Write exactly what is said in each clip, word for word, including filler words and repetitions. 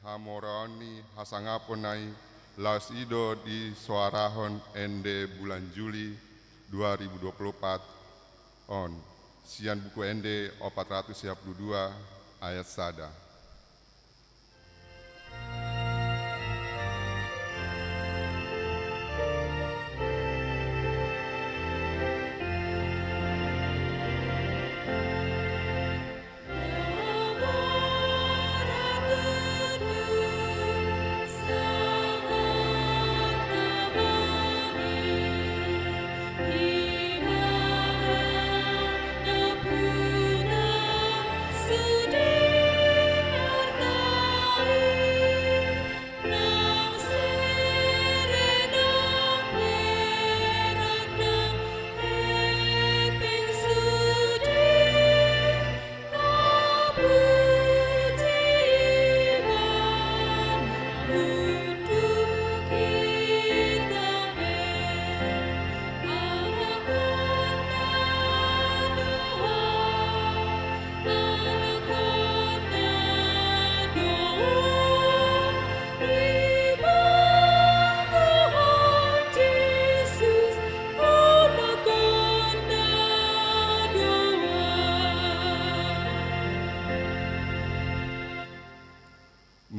Hamoraon ni hasangapon na i, laos i do disoarahon ende bulan Juli dua ribu dua puluh opat on, sian Buku Ende opat ratus sia pulu dua, ayat sada.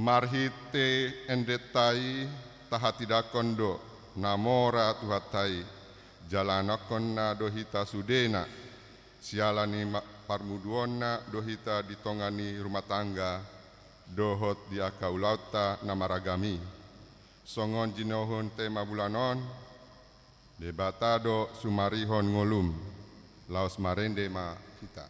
Marhite endenta i tahatindangkon do na mora Tuhanta i, jala anakkonna do hita sudena, siala ni ma-, parmuduonna do hita di tonga ni rumah tangga, dohot di angka ulaonta na maragam i. Songon jinouhon tema bulan on, Debata do sumarihon ngolum, laos marende ma hita.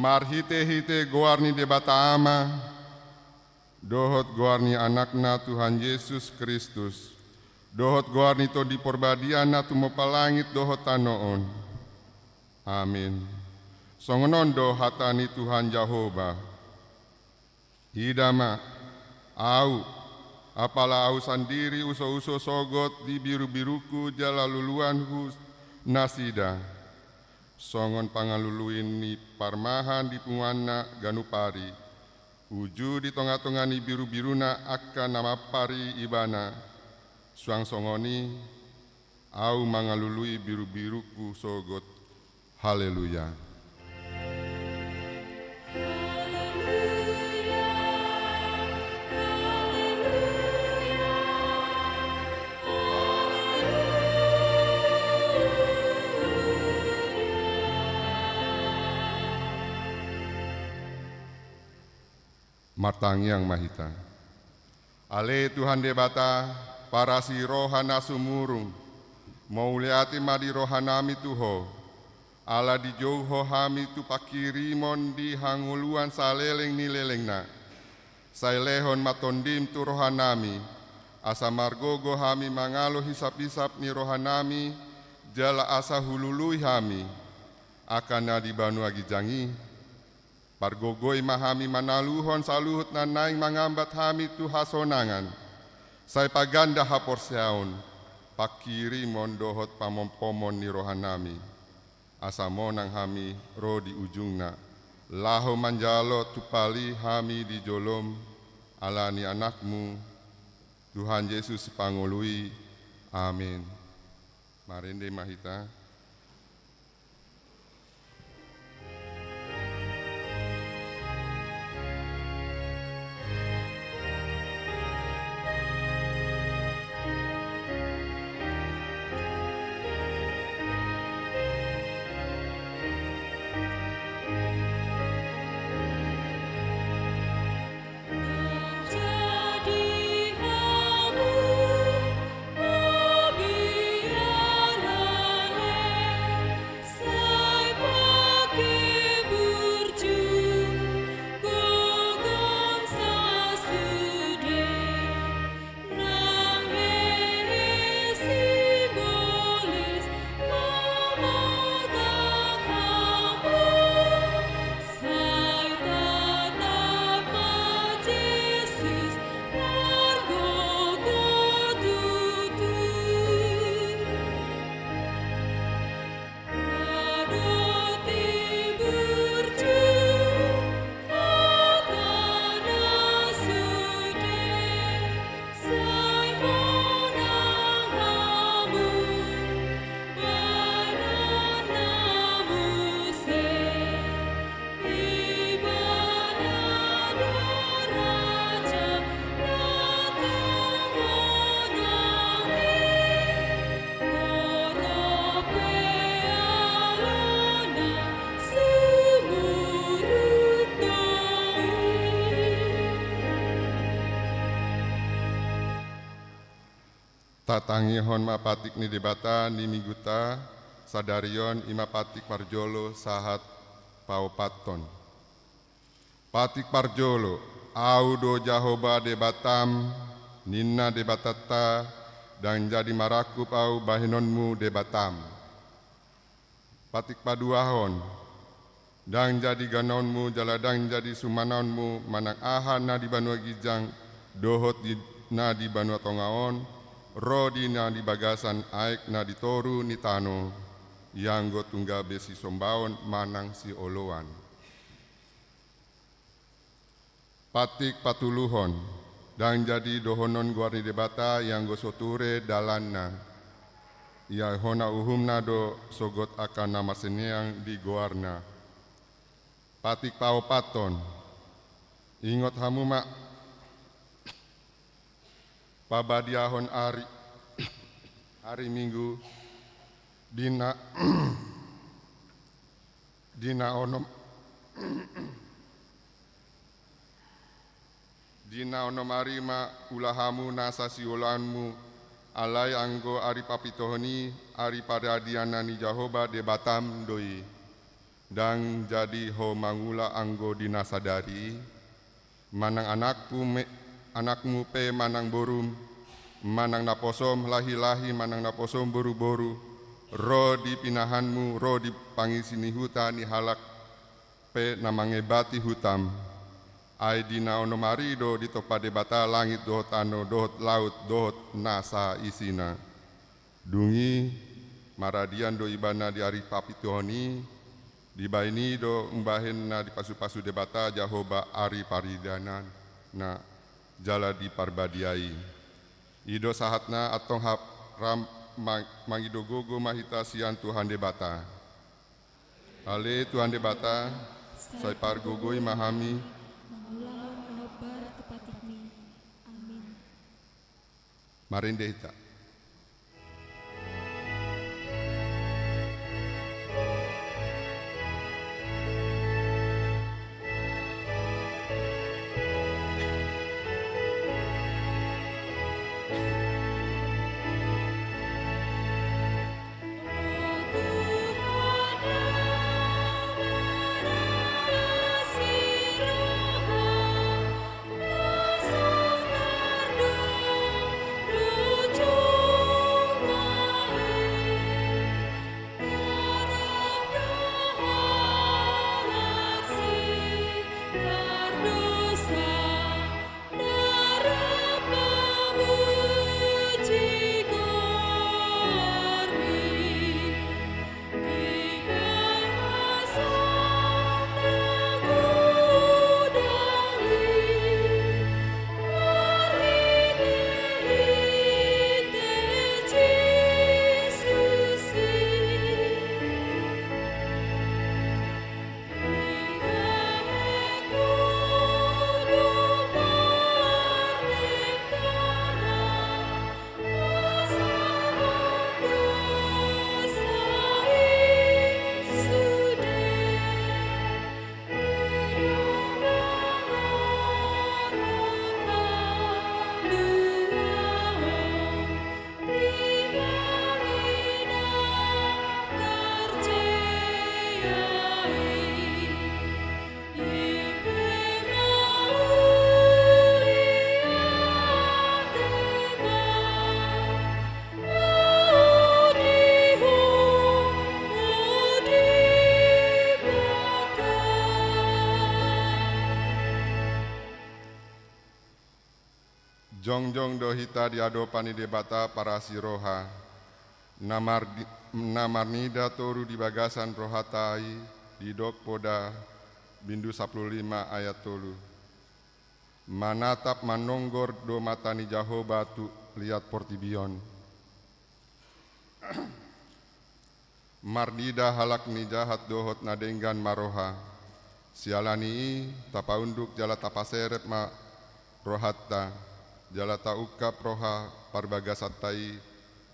Marhite-hite goar ni Debata Ama, dohot goar ni Anakna Tuhan Jesus Kristus, dohot goar ni Tondi Porbadia na tumompa langit dohot tano on. Amin. Songon on do hata ni Tuhan Jahowa. Ida ma, ahu, apala ahu sandiri uso-uso sogot di biru-birungku jala luluanku nasida. Songon pangalului ni parmahan di punguanna ganup ari, uju di tonga-tonga ni biru-biruna angka na mampar i ibana, suang songon i, ahu mangalului biru-birungku sogot. Haleluya. Martangiang ma hita. Ale Tuhan Debata, parasi roha na sumurung, mauliate ma di rohanami tu Ho, ala dijou Ho hami tu panghirimon di hangoluan saleleng ni lelengna. Sai lehon ma Tondim tu rohanami, asa margogo hami mangalo hisap-hisap ni rohanami, jala asa hulului hami, angka na di banua ginjang i, pargogoi ma hami manaluhon saluhut na naeng mangambat hami tu hasonangan. Sai paganda haporseaon, panghirimon dohot pamompomon ni rohanami. Asa monang hami ro di ujungna, laho manjalo tumpal i hami di jolom, ala ni Anakmu, Tuhan Jesus Sipangolu i. Amin. Marende ma hita. Tatangihon ma patik ni Debata ni minggunta sadari on, i ma patik parjolo sahat paopathon. Patik parjolo, Ahu do Jahowa Debatam, ninna Debatanta, ndang jadi marangkup Ahu bahenonmu Debatam. Patik paduahon, ndang jadi ganaonmu jala ndang jadi sumanaonmu manang aha na di banua ginjang dohot di, na di banua tonga on, ro di na di bagasan aek na di toru ni tano, ianggo tung gabe sisombaon manang sioloan. Patik patoluhon, ndang jadi dohonon goar ni Debata ianggo so ture dalanna, ia hona uhumna do sogot angka na marsineang di goarna. Patik paopathon, ingot hamu ma pabadiahon ari, ari Minggu, di na, di na onom, di na onom ari ma ula hamu nasa sioloanmu, alai anggo ari papituhon i, ari paradianan ni Jahowa Debatam do i. Ndang jadi ho mangula anggo di na sadari i, manang anakmu me-, anakmu pe manang borum, manang naposom lahi-lahi manang naposom boru-boru, ro di pinahanmu, ro di pangisi ni huta ni halak pe na mangebati hutam. Ai di na onom ari do ditompa Debata langit dohot tano dohot laut dohot nasa isina. Dung i maradian do ibana di ari papituhon i, dibahen i do umbahen na dipasu-pasu Debata Jahowa ari paridiananna jala di Parbadia i. I do sahatna antong hap-, ram-, ma-, mangido gogo ma hita sian Tuhan Debata. Ale Tuhan Debata, sai pargogoi ma hami. Mangulahon na hombar tu patikmi. Amin. Marende hita. Jongjong do hita di adopan ni Debata parasi roha, na mar-, na marnida toru di bagasan rohanta i, didok Poda bindu sampulu lima ayat tolu. Manatap manonggor do mata ni Jahowa tu liat portibi on. Marnida halak ni jahat dohot na denggan ma roha. Siala ni i, tapaunduk jala tapaserep ma rohanta, jala taungkap roha parbagasanta i,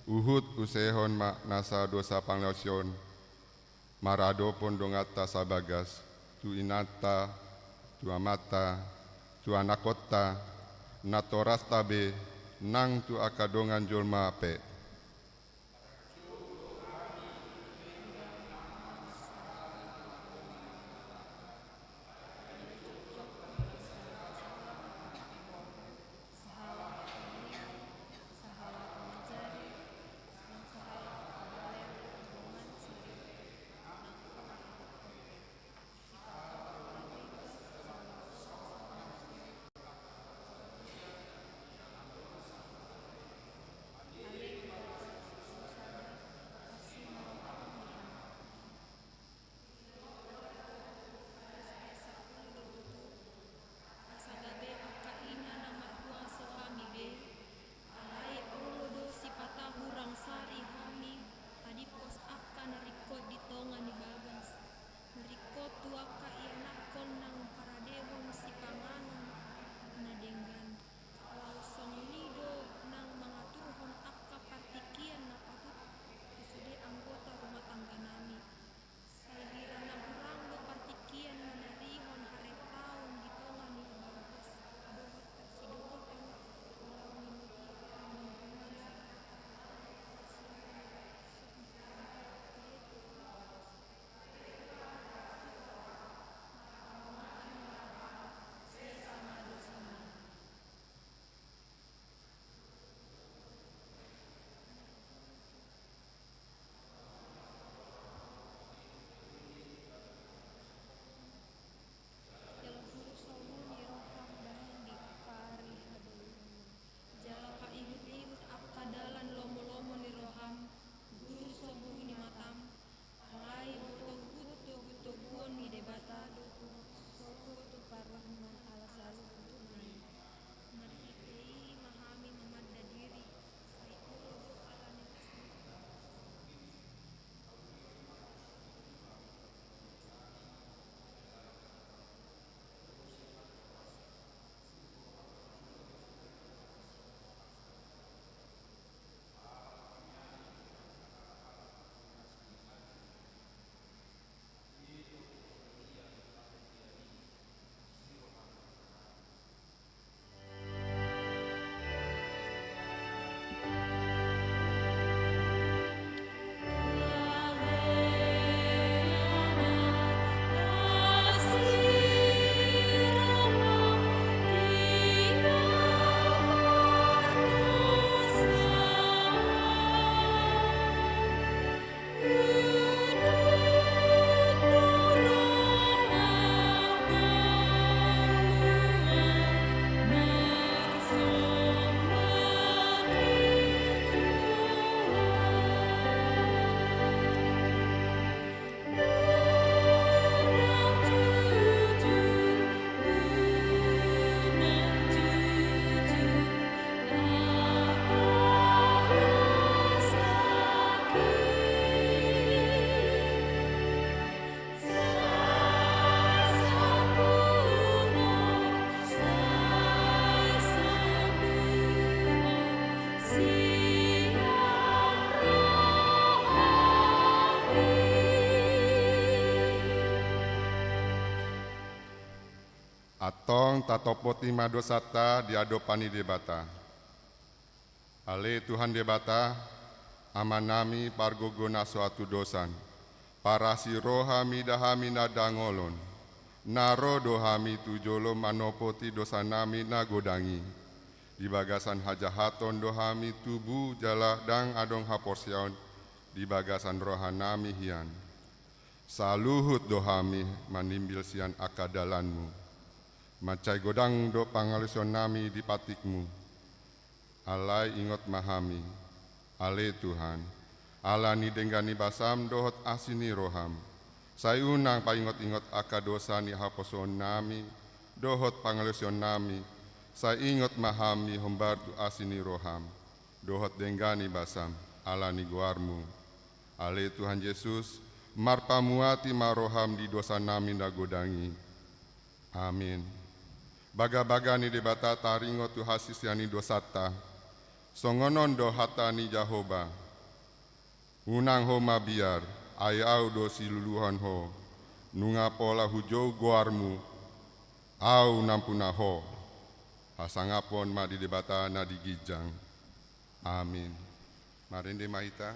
huhut usehon ma nasa dosa pangalaosion, maradopon donganta sabagas, tu inanta, tu amanta, tu anakhonta, natorasta be, nang tu angka dongan jolma pe. Tong tatompoti ma dosanta di adopan ni Debata. Ale Tuhan Debata, Amanami pargogo na so hatudosan, parasi roha mida hami na dangolon, na ro do hami tu jolo manompoti dosanami na godang i. Di bagasan hajahaton do hami tubu jala ndang adong haporseaon di bagasan rohanami hian. Saluhut do hami manimbil sian angka dalanmu. Mansai godang do pangaleosionnami di patikmu. Alai ingot ma hami, ale Tuhan, ala ni denggan ni basam dohot asi ni roham. Sai unang paingot-ingot angka dosa ni haporseaonnami dohot pangaleosionnami, sai ingot ma hami hombar tu asi ni roham dohot denggan ni basam, ala ni goarmu. Ale Tuhan Jesus, marpamuati ma roham di dosanami na godang i. Amin. Bagabaga ni Debata taringot tu hasisean ni dosanta. Songon on do hata ni Jahowa. Unang ho mabiar, ai Ahu do siluluhon ho. Nunga pola hujou goarmu, Ahu nampuna ho. Hasangapon ma di Debata na di ginjang. Amin. Marende ma hita.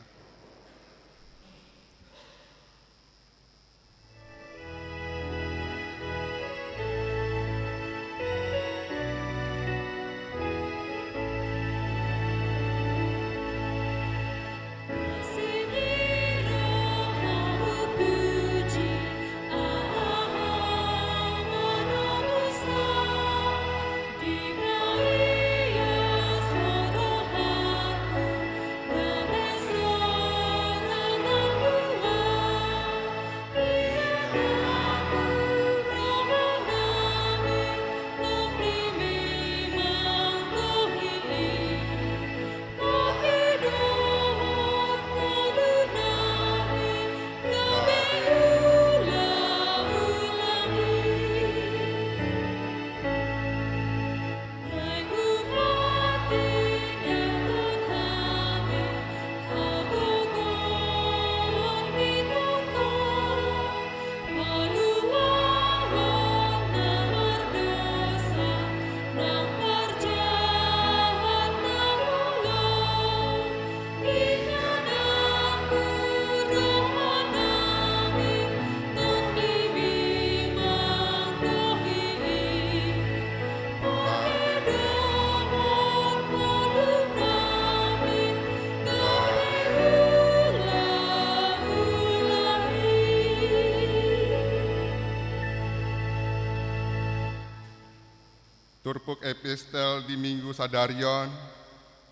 Turpuk epistel di Minggu sadari on,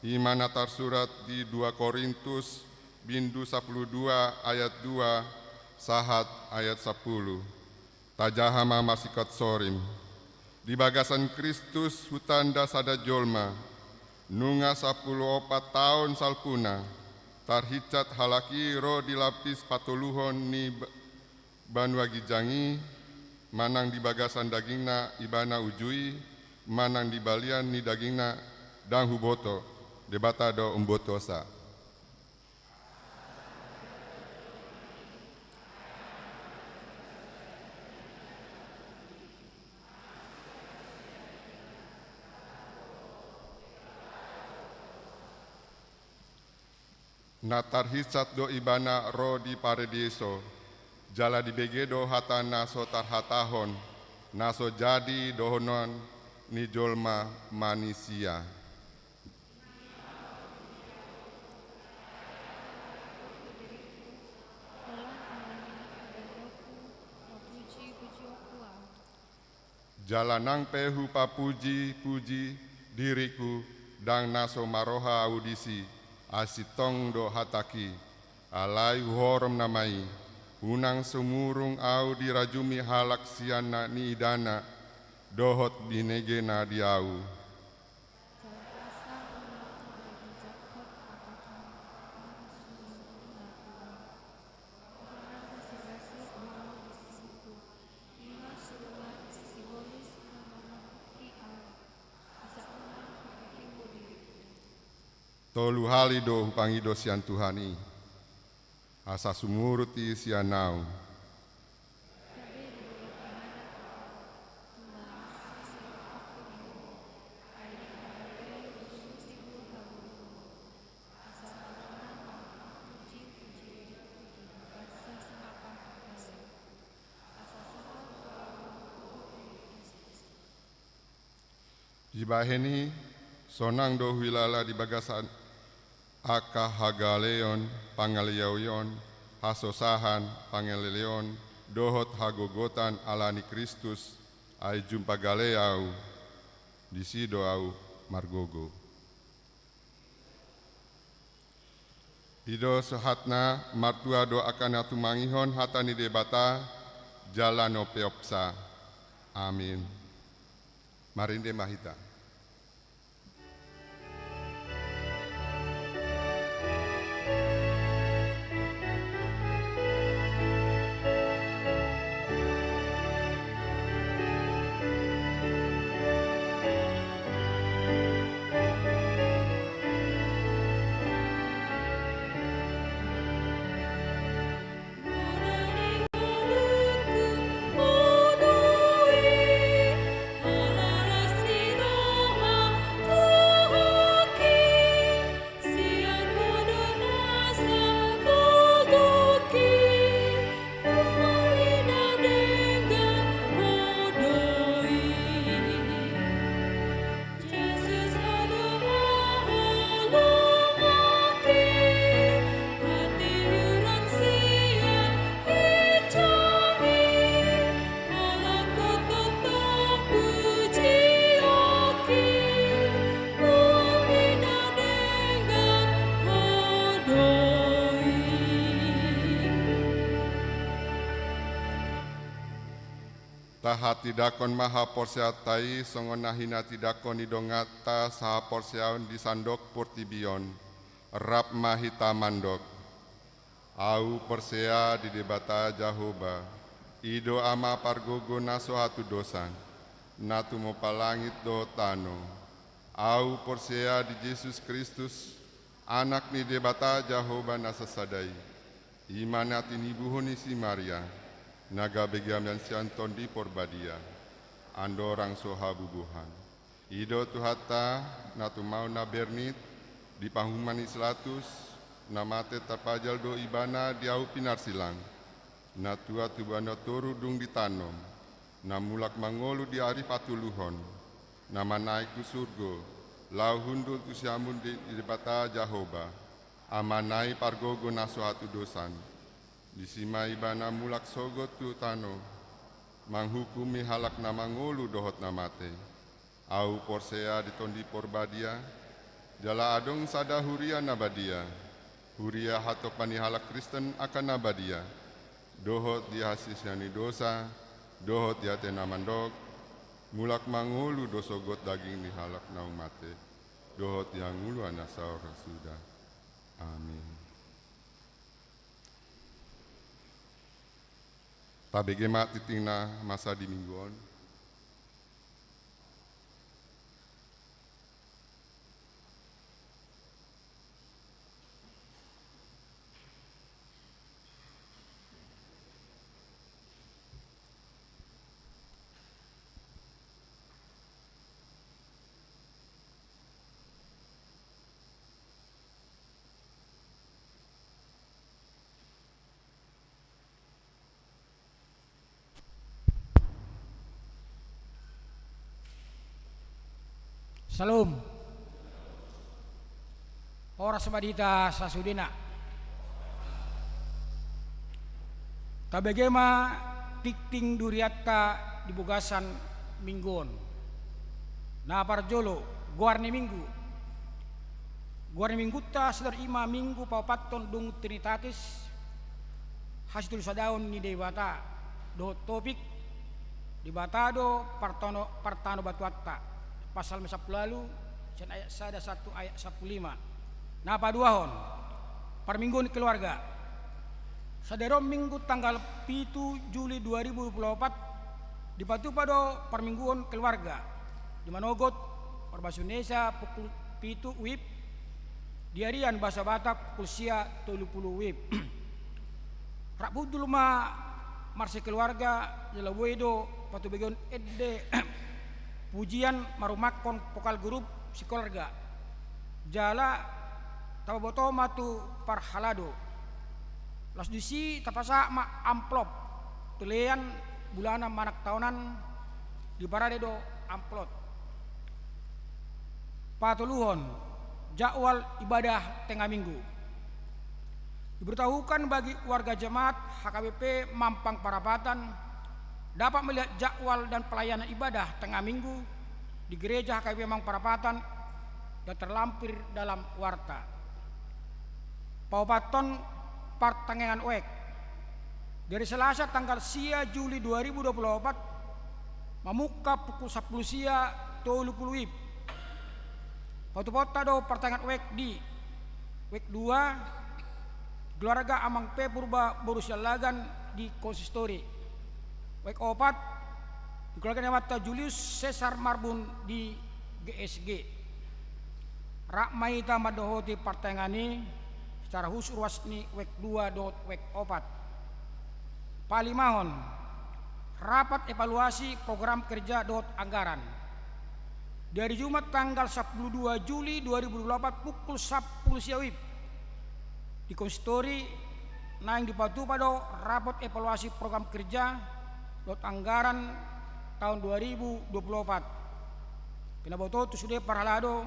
i ma na tarsurat di dua Korintus, bindu sapuluh dua ayat dua sahat ayat sapuluh. Tajaha ma masingkop sorim. Di bagasan Kristus hutanda sada jolma, nunga sapuluh opat taon salpuna, tarhinsat halak i ro di lapis patoluhon ni ba-, banua ginjang i, manang di bagasan dagingna ibana uju i, manang di balian ni dagingna, ndang huboto, Debata do umbotosa. Na tarhinsat do ibana ro di paradeiso, jala dibege do hata na so tarhatahon, na so jadi dohonon ni jolma manisia. Jala nang pe hupapuji-puji diriku, ndang na so maroha ahu disi, ai sintong do hatangki, alai huhorom nama i, unang sumurung ahu dirajumi halak sian na niidana, dohot binegena di ahu. Tolu hali do hupangido sian Tuhan i, asa sumurut i sian ahu. Dibahen i, sonang do huhilala di bagasan angka hagaleon, pangalealeon, hasosahan, pangalealeon, dohot hagogotan ala ni Kristus, ai jumpa gale ahu, disi do ahu margogo. I do sahatna, martua do angka na tumangihon hata ni Debata, jala na peopsa. Amin. Marende ma hita. Tahatindangkon ma haporseaonta i songon na hinatindangkon ni donganta sahaporseaon di sandok portibi on. Rap ma hita mandok. Ahu porsea di Debata Jahowa, i do Ama pargogo na so hatudosan, na tumompa langit dohot tano. Ahu porsea di Jesus Kristus, Anak ni Debata Jahowa na sasada i. I ma na tinibuhon ni si Maria, na gabe ganuan sian Tondi Porbadia, andorang so habubuhan. I do Tuhanta, na tumaon na bernit, di pahuman ni si Pilatus, na mate tarpajal do Ibana di ahu pinarsilang, na tua tubuan na toru dung ditanom, na mulak mangolu di ari patoluhon, na manaek tu surgo, laho hundul tu siamun ni Debata Jahowa, Amana i pargogo na so hatudosan. Disi ma Ibana mulak sogot tu tano, manghukumi halak na mangolu dohot na mate. Ahu porsea di Tondi Porbadia, jala adong sada huria na badia, huria hatompa ni halak Kristen angka na badia, dohot di haseseion ni dosa, dohot di ate na mandok, mulak mangolu do sogot daging ni halak naung mate, dohot di hangoluan na saur suda. Amin. Tabege ma tingtingna masa di Minggu on. Syalom. Horas ma di hita sasudena. Tabege ma tingting durianta di bagasan Minggu on. Na parjolo, goar ni Minggu. Goar ni Minggunta sadari i ma Minggu paopathon dung Trinitatis, hasitilusadaon ni Debata, dohot topik, Debata do partano-, partanobatuanta, Psalmen sampulu ualu, sian ayat sada sahat tu ayat sampulu lima. Na paduahon, parmingguon keluarga. Sadari on Minggu tanggal pitu Juli dua ribu dua puluh opat, dipatupa do parmingguon keluarga. Di Manogot, parbahasa Indonesia pukul pitu WIB, di arian bahasa Batak pukul sia tolu pulu WIB. Rap hundul ma marsekeluarga, jala boi do patubegeon ende pujian marumakkon vokal grup sekeluarga. Jala taboto ma tu parhalado. Laos disi tapasahat ma amplop, telean bulanan manang taonan, diparade do amplop. Patoluhon, jadwal ibadah tengah minggu. Diberitahukan bagi warga jemaat H K B P Mampang Parapatan dapat melihat jadwal dan pelayanan ibadah tengah minggu di gereja H K B P Mampang Parapatan yang terlampir dalam warta. Paopathon, partangiangan wijk. Dari Selasa tanggal sia Juli dua ribu dua puluh opat, mamungka pukul sampulu sia tolu pulu wib. Patupaonta do partangiangan wijk di: wijk dua, keluarga Amang P Purba boru Siallagan di konsistori. Wijk opat, di keluarga ni amanta Julius Caesar Marbun di G S G. Rap ma hita mandohoti partangiangan i secara khusus ruas ni wijk dua dohot wijk opat. Palimahon, rapat evaluasi program kerja dohot anggaran. Di hari Jumat tanggal sampulu dua Juli dua ribu dua puluh opat pukul sampulu sia wib, di konsistori naeng dipatupa do rapat evaluasi program kerja dohot anggaran taon dua ribu dua puluh opat. Pinaboto tu sude parhalado,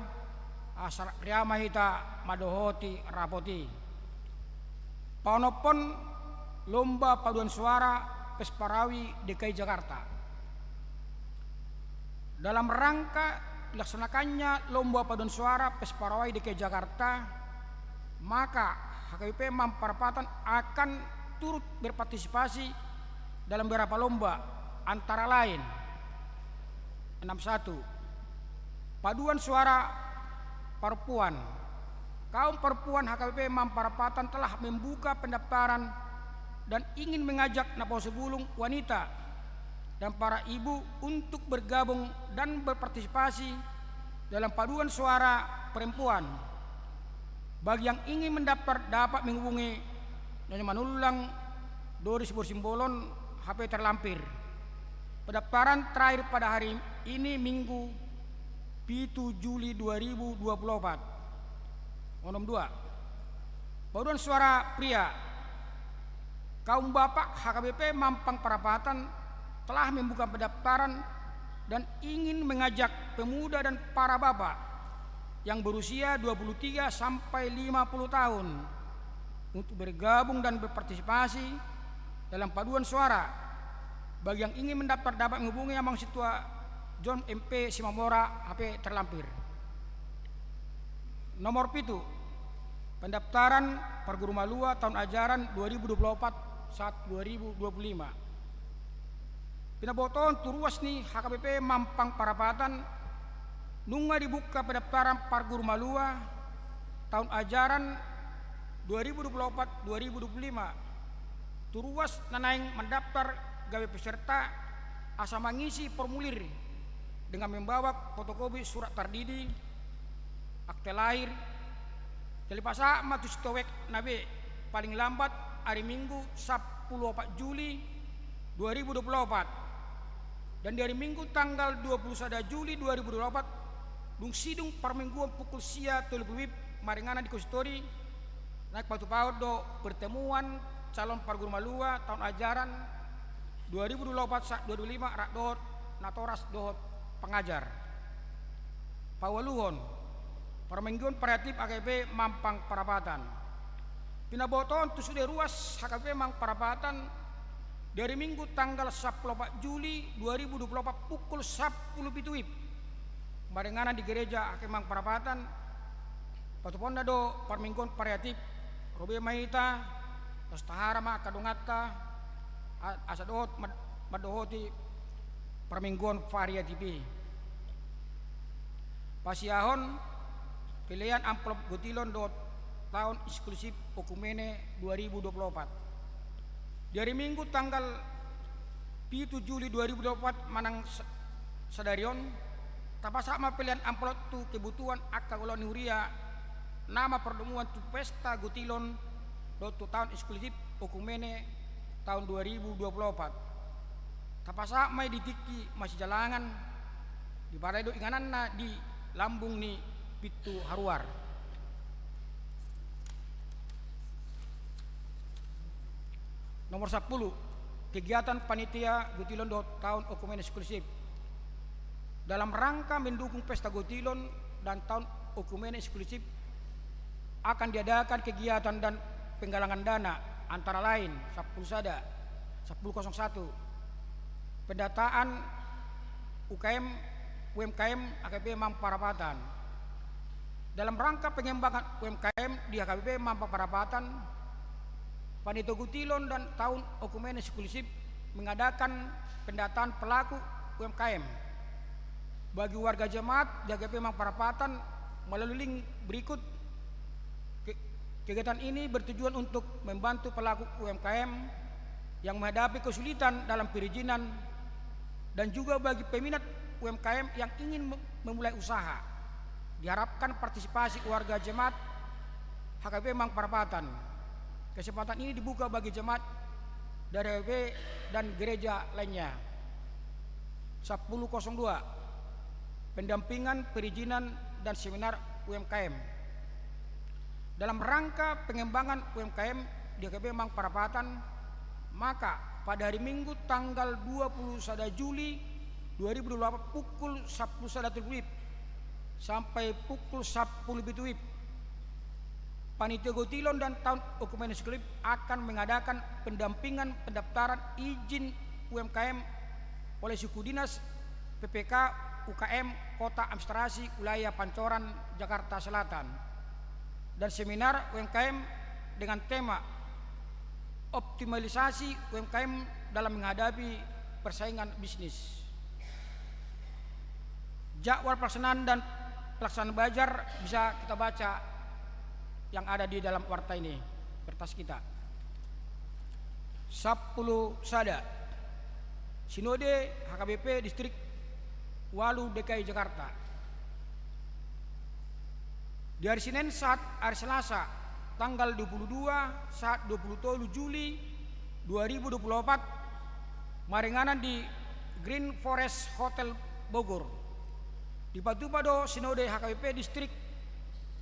asa riama hita mandohoti rapat i. Paonomhon, lomba paduan suara Vespa Rawi D K I Jakarta. Dalam rangka dilaksanakannya lomba paduan suara Vespa Rawi D K I Jakarta, maka H K B P Mampang Parapatan akan turut berpartisipasi dalam beberapa lomba, antara lain: enam satu, paduan suara perempuan. Kaum perempuan H K B P Mampang Parapatan telah membuka pendaftaran dan ingin mengajak naposobulung, wanita, dan para ibu untuk bergabung dan berpartisipasi dalam paduan suara perempuan. Bagi yang ingin mendaftar dapat menghubungi Nyonya Manullang, Dori Siborsimbolon, H P terlampir. Pendaftaran terakhir pada hari ini, Minggu, pitu Juli dua ribu dua puluh opat. Onom dua, paduan suara pria. Kaum bapak H K B P Mampang Parapatan telah membuka pendaftaran dan ingin mengajak pemuda dan para bapak yang berusia dua puluh tiga sampai lima puluh tahun untuk bergabung dan berpartisipasi dalam paduan suara. Bagi yang ingin mendaftar dapat menghubungi Amang Sintua John M P Simamora, H P terlampir. Nomor pitu, pendaftaran parguru malua taon ajaran dua ribu dua puluh opat sahat dua ribu dua puluh lima. Pinabotohon tu ruas ni H K B P Mampang Parapatan, nunga dibuka pendaftaran parguru malua taon ajaran dua ribu dua puluh opat dua ribu dua puluh lima tu ruas na naeng mandaftar gabe peserta, asa mangisi formulir dengan membawa fotokopi surat tardidi, akte lahir. Jadi pasahat ma tu sintua wijk na be paling lambat hari Minggu sampulu opat Juli dua ribu dua puluh opat. Dan di hari Minggu tanggal dua puluh sada Juli dua ribu dua puluh opat, dung sidung parmingguon pukul sia tolu pulu wib maringanan di konsistori, naeng patupaon do pertemuan calon parguru malua taon ajaran dua ribu dua puluh opat sahat dua ribu dua puluh lima rap dohot natoras dohot pangajar. Paualuhon, parmingguon variatif H K B P Mampang Parapatan. Pinabotohon tu sude ruas H K B P Mampang Parapatan di hari Minggu tanggal sampulu opat Juli dua ribu dua puluh opat pukul sampulu pitu wib maringanan di gereja H K B P Mampang Parapatan. Patupaonna do parmingguon variatif, ro be ma hita, laos tahara ma angka donganta, a-, asa dohot mad-, mandohoti parmingguon variatif i. Pasiahon, pelean amplop gotilon dohot taon inklusif Oekumene dua ribu dua puluh opat. Di hari Minggu tanggal pitu Juli dua ribu dua puluh opat manang sa-, sadari on, tapasahat ma pelean amplop tu kebutuhan angka golongan ni huria na marpardomuan tu pesta gotilon dohot tu taon inklusif Oekumene taon dua ribu dua puluh opat. Tapasahat ma i di tingki masijalangan, diparai do ingananna di lambung ni pintu haruar. Nomor sampulu, kegiatan panitia gotilon dohot taon Oekumene inklusif. Dalam rangka mendukung pesta gotilon, dan tahun oekumene inklusif akan diadakan kegiatan dan penggalangan dana, antara lain, sampulu sada, sampulu kosong satu, pendataan U K M, U M K M H K B P Mampang Perapatan. Dalam rangka pengembangan U M K M di H K B P Mampang Perapatan, Panitia Gotilon dan Tahun Oekumene Inklusif mengadakan pendataan pelaku U M K M bagi warga jemaat di H K B P Mampang Perapatan melalui link berikut. Ke-, kegiatan ini bertujuan untuk membantu pelaku U M K M yang menghadapi kesulitan dalam perizinan dan juga bagi peminat U M K M yang ingin mem-, memulai usaha. Diharapkan partisipasi warga jemaat H K B P Mampang Perapatan. Kesempatan ini dibuka bagi jemaat dari H K B P dan gereja lainnya. Sampulu kosong dua, pendampingan perizinan dan seminar U M K M. Dalam rangka pengembangan U M K M di H K B P Mampang Perapatan, maka pada hari Minggu tanggal dua puluh sada Juli dua ribu dua puluh delapan pukul sampulu sada WIB sampai pukul sampulu pitu WIB, Panitia Gotilon dan Tahun Oekumene Inklusif akan mengadakan pendampingan pendaftaran izin U M K M oleh Suku Dinas P P K U K M Kota Administrasi Wilayah Pancoran, Jakarta Selatan, dan seminar U M K M dengan tema Optimalisasi U M K M dalam Menghadapi Persaingan Bisnis. Jadwal pelaksanaan dan pelaksanaan bazar bisa kita baca yang ada di dalam warta ini, kertas kita. Sampulu sada, Sinode H K B P Distrik ualu D K I Jakarta. Di hari Senin sahat hari Selasa, tanggal dua puluh dua sahat dua puluh tolu Juli dua ribu dua puluh opat, maringanan di Green Forest Hotel Bogor. Dipatupa do Sinode H K B P Distrik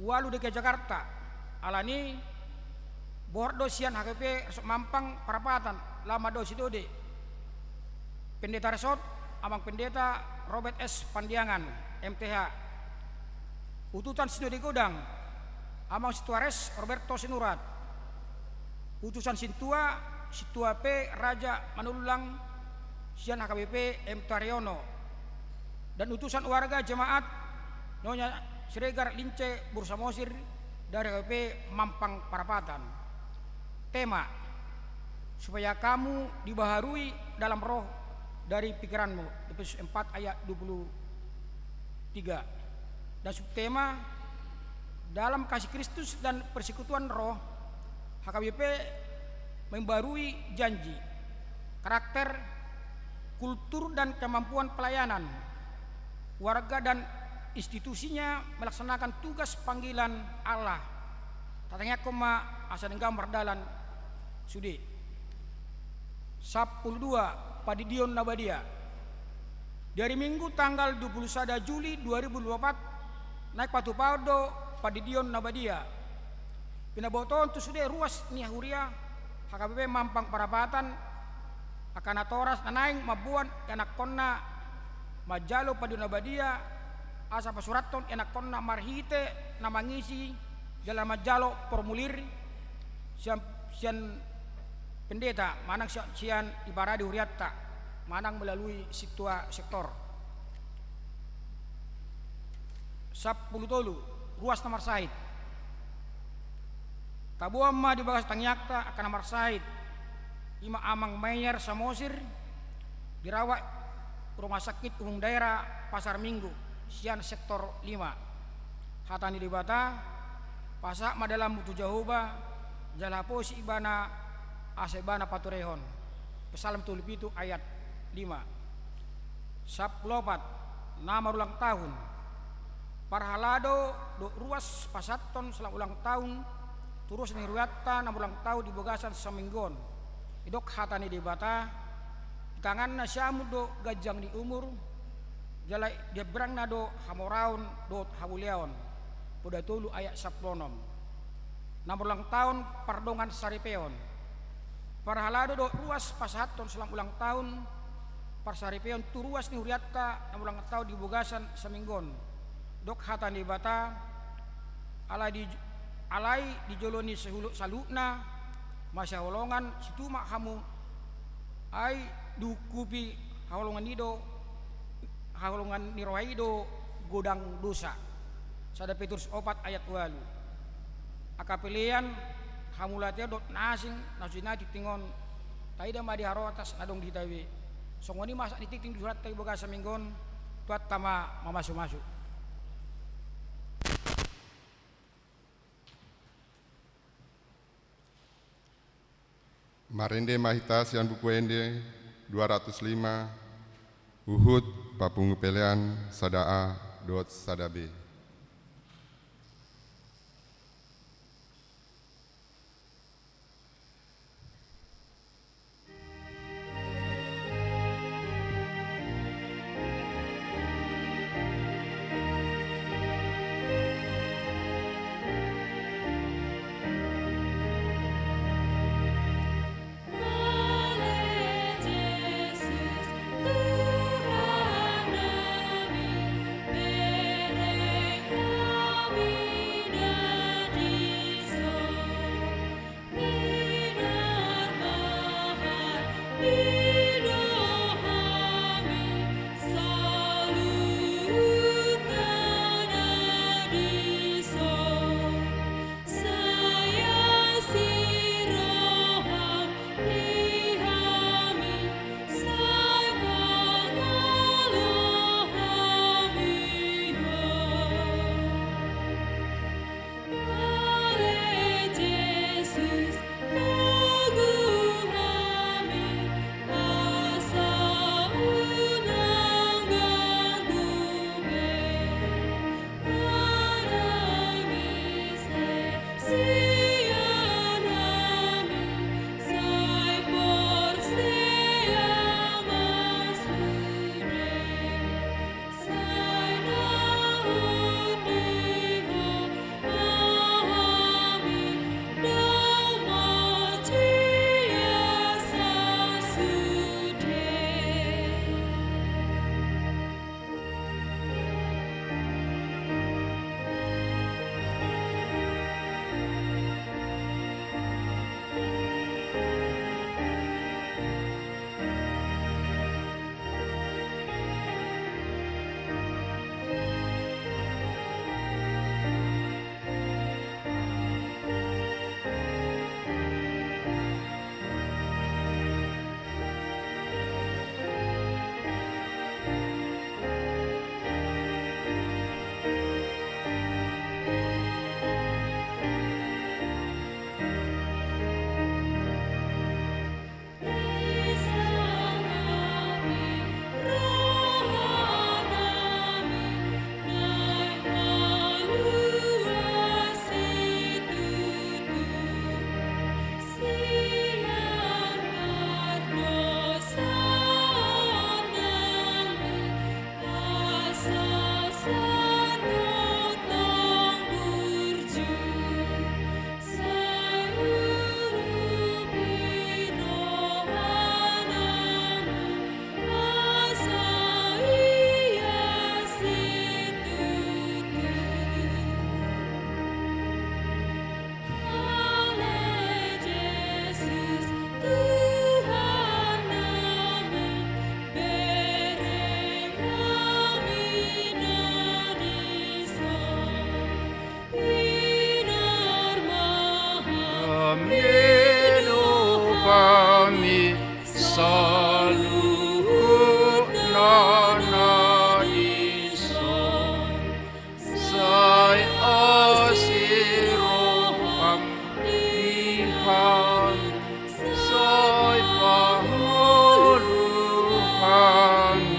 ualu D K I Jakarta, alani borat do sian H K B P Resort Mampang Perapatan, laho mandok sinode. Pendeta Resort, Amang Pendeta Robert S Pandiangan, M T H. Utusan Sinode Godang, Amang Sintua Res Roberto Sinurat. Utusan Sintua, Sintua P Raja Manullang sian H K B P M T Haryono. Dan utusan warga jemaat, Nyonya Siregar Lince Bursamosir dari H K B P Mampang Perapatan. Tema, supaya kamu dibaharui dalam roh dari pikiranmu, Efesus empat ayat dua puluh tiga. Dan subtema, dalam kasih Kristus dan persekutuan Roh, H K B P membarui janji, karakter, kultur dan kemampuan pelayanan, warga dan institusinya melaksanakan tugas panggilan Allah. Tatangiangkon ma asa denggan mardalan sude. Sampulu dua, Pandidion na Badia. Di hari Minggu tanggal dua puluh sada Juli dua ribu dua puluh opat, naeng patupaon do Pandidion na Badia. Pinabotohon tu sude ruas ni huria H K B P Mampang Perapatan, angka natoras na naeng mamboan ianakkonna manjalo Pandidion na Badia, asa pasurathon ianakkonna marhite na mangisi jala manjalo formulir sian, sian pendeta, manang sian, sian iparade hurianta, manang melalui sintua sektor. Sampulu tolu, ruas na marsahit. Taboan ma di bagasan tangiangta angka na marsahit, i ma Amang Mayer Samosir, dirawat Rumah Sakit Umum Daerah Pasar Minggu, sian sektor lima. Hata ni Debata, pasahat ma dalanmu tu Jahowa, jala haposi ibana, asa ibana paturehon. Psalm tolu pitu ayat lima. Sampulu opat, na marulang tahun. Parhalado dohot ruas pasahathon selamat ulang tahun tu ruas ni hurianta na marulang tahun di bagasan saminggu on. Didok hata ni Debata, di tanganna siamun do ganjang ni umur, jala di hambirangna do hamoraon dohot hamuliaon. Poda tolu ayat sampulu onom. Na marulang tahun pardongan saripeon. Parhalado dohot ruas pasahathon selamat ulang tahun, parsaripeon tu ruas ni hurianta na marulang tahun di bagasan saminggu on. Didok hata ni Debata, alai di, alai di jolo ni saluhutna masihaholongan situmak hamu, ai diungkupi haholongan i do, haholongan ni roha i do godang dosa. Sada Petrus opat ayat ualu. Angka pelean, hamauliateon dohot na asing na so jinai tingting on, taida ma di haroras na adong di hita be. Songon i ma sahat ni tingting di surat ta di bagasan minggu on. Tuhanta ma mamasumasu. Marende ma hita sian Buku Ende dua ratus lima, huhut papungu pelean sada A dohot sada B. Amen. Hami saluhutna na dison, sai asi roham di hami, sai pangolu hami.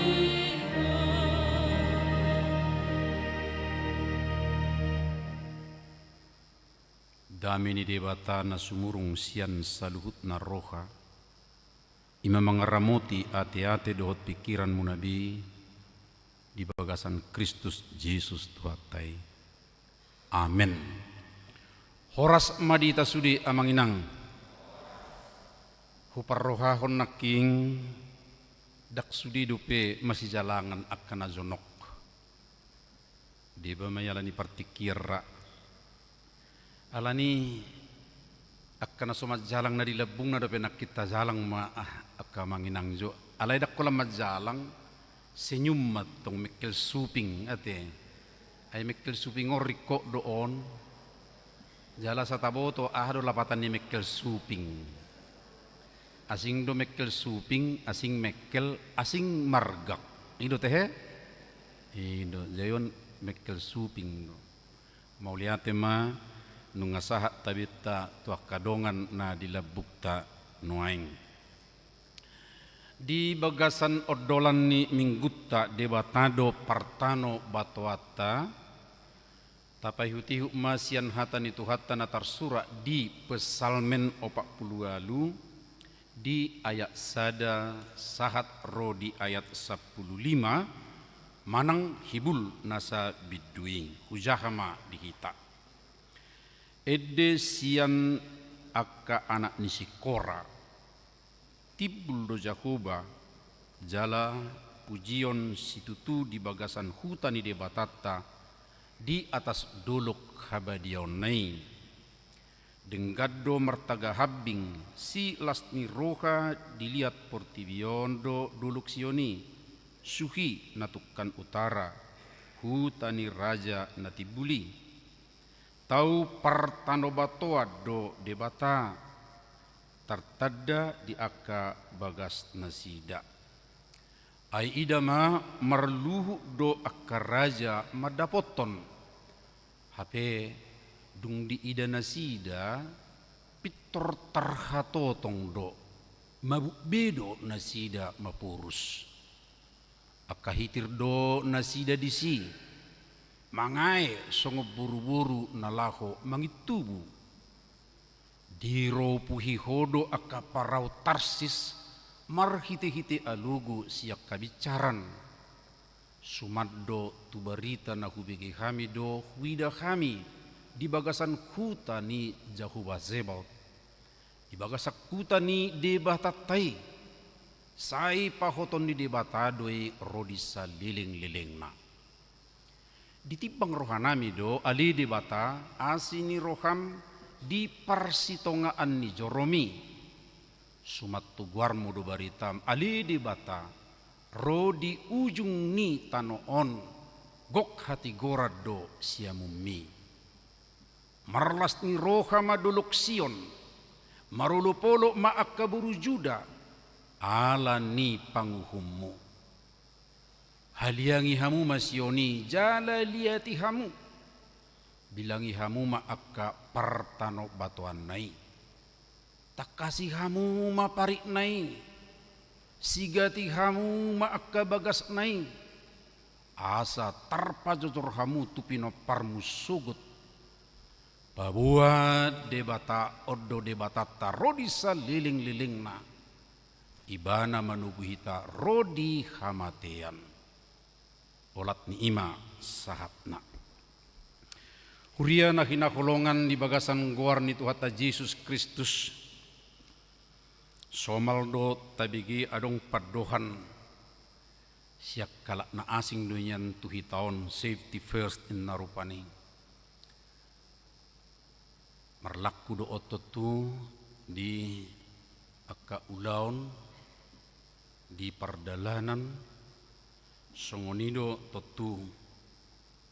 Dame ni Debata na sumurung sian saluhutna roha, i ma mangaramoti ateate dohot pingkiranmuna be di bagasan Kristus Jesus Tuhanta i. Amen. Horas ma di hita sude amang inang. Huparrohahon nangkin, ndang sude dope masijalangan angka na jonok. Deba ma i alani partingkian ra. Alani angka na so manjalang na di lambungna dope nangkin tajalang ma, ah, angka amang inang jo. Alai ndang holan manjalang, senyum ma tong, mengkel suping ate. Ai mengkel suping on ringkot do on. Jala asa taboto aha do lapatan ni mengkel suping. Asing do mengkel suping, asing mengkel, asing margak. I do tehe? I do, jaion mengkel suping do. Mauliate ma, nunga sahat tabeta tu angka dongan na di lambungta nuaeng. Di bagasan ondolan ni minggunta, Debata do partanobatoanta, tapaihutihut ma sian hata ni Tuhanta na tarsurat di Psalmen opat pulu ualu, di ayat sada sahat ro di ayat sampulu lima, manang hibul nasa bindu i, hujaha ma di hita. Ende sian angka anak ni si Kora. Timbul do Jahowa, jala pujion situtu di bagasan huta ni Debatanta, di atas dolok habadiaonna i. Denggan do martagahambing, silas ni roha di liat portibi on do dolok Sion i, suhi na tungkan utara, huta ni Raja na timbul i. Tau partanobatoan do Debata, tartanda di angka bagasnasida. Ai ida ma, marluhut do angka raja mandapothon. Hape dung diida nasida, pintor tarhatotong do, mabuk be do nasida maporus. Angka hitir do nasida disi, mangae songon boruboru na laho mangintubu. Diropuhi ho do angka parau Tarsis marhitehite alogo sian habinsaran. Suman do tu barita na hubege hami do huida hami di bagasan huta ni Jahowa Zebaot, di bagasan huta ni Debatanta i. Sai pahoton ni Debata do i ro di salelenglelengna. Ditimbang rohanami do, ale Debata, asi ni roham di parsitongaan ni joromi. Suman tu goarmu do baritam, ale Debata, ro di ujung ni tano on, gok hatigoran do siamunmi. Marlas ni roha ma dolok Sion, marolopolop ma angka boru Juda, ala ni panguhummu. Haliangi hamu ma Sion i, jala liati hamu. Bilangi hamu ma angka partanobatoanna i. Tangkasi hamu ma paritna i. Sigati hamu ma angka bagasna i. Asa tarpajojor hamu tu pinomparmu sogot. Paboa Debata on do Debatanta ro di salelenglelengna. Ibana manogu hita ro di hamatean. Olat ni i ma sahatna. Huria na hinaholongan di bagasan goar ni Tuhanta Jesus Kristus, somal do tabege adong pandohan sian halak na asing do nian tu hita on, safety first ninna rupani. Marlangku do on tontu di angka ulaon di pardalanan, songon i do tontu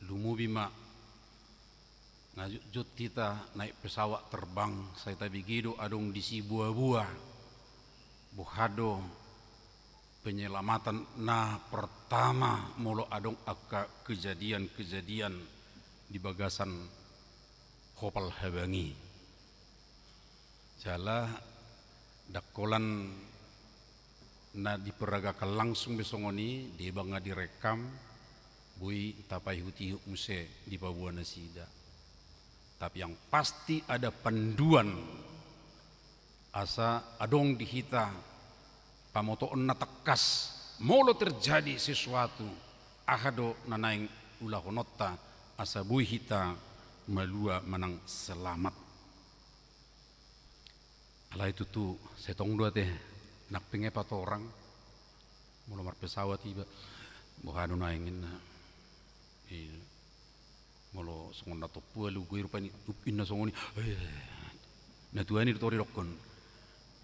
lumobi ma na jotjot hita naek pesawat terbang, sai tabege do adong disi boaboa. Boha do penyelamatan na pertama molo adong angka kejadian-kejadian di bagasan hopal habang i. Jala ndang holan na diperagakan langsung be songon i, deba nga direkam, boi tapaihutihut muse dipaboa nasida. Tapi yang pasti ada panduan asa adong di hita pamotoon na tangkas, molo terjadi sesuatu, aha do na naeng ulahononta asa boi hita malua manang selamat. Alai tutu, sai tong do ate, nang pe nga patorang, molo marpesawat iba, boha do naeng ninna. Iya. songon na tompu alu goi rupani, up, inna songon i. Eh, na tuani do tori dokkon.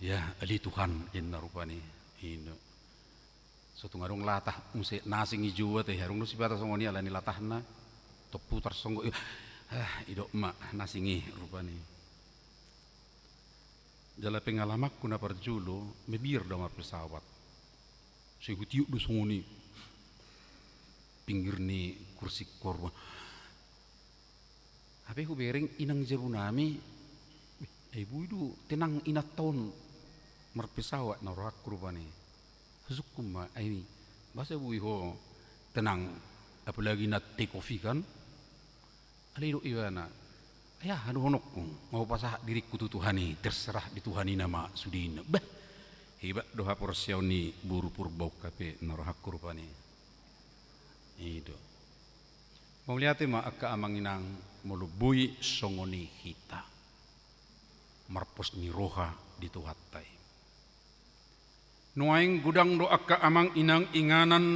Ya, ale Tuhan, inna rupani. Ino. So tung adong latah, muse nasing i jua te, adong do sipata songon i alani latahna. Tompu tarsonggot, eh, idok ma nasing i rupani. Jala pengalamanku na parjolo, mabiar do au marpesawat. Sai hutiop do songon i pinggir ni kursi korban. Hape hubereng inang jabu nami, "Wih, ai boi do tenang inanta on marpesawat na rohangku rupani." Husungkun ma, "Ai boasa boi ho tenang, apalagi na take off i kan?" Alai didok ibana, "Ai aha dohononku, nga hupasahat diringku tu Tuhan i, terserah di Tuhan i nama sude," inna. Bah, hebat do haporseaon ni boru Purba on hape na rohangku rupani. I do. Mauliate ma angka amang inang molo boi songon i hita marpos ni roha di Tuhanta i. Nuaeng godang do angka amang inang inganan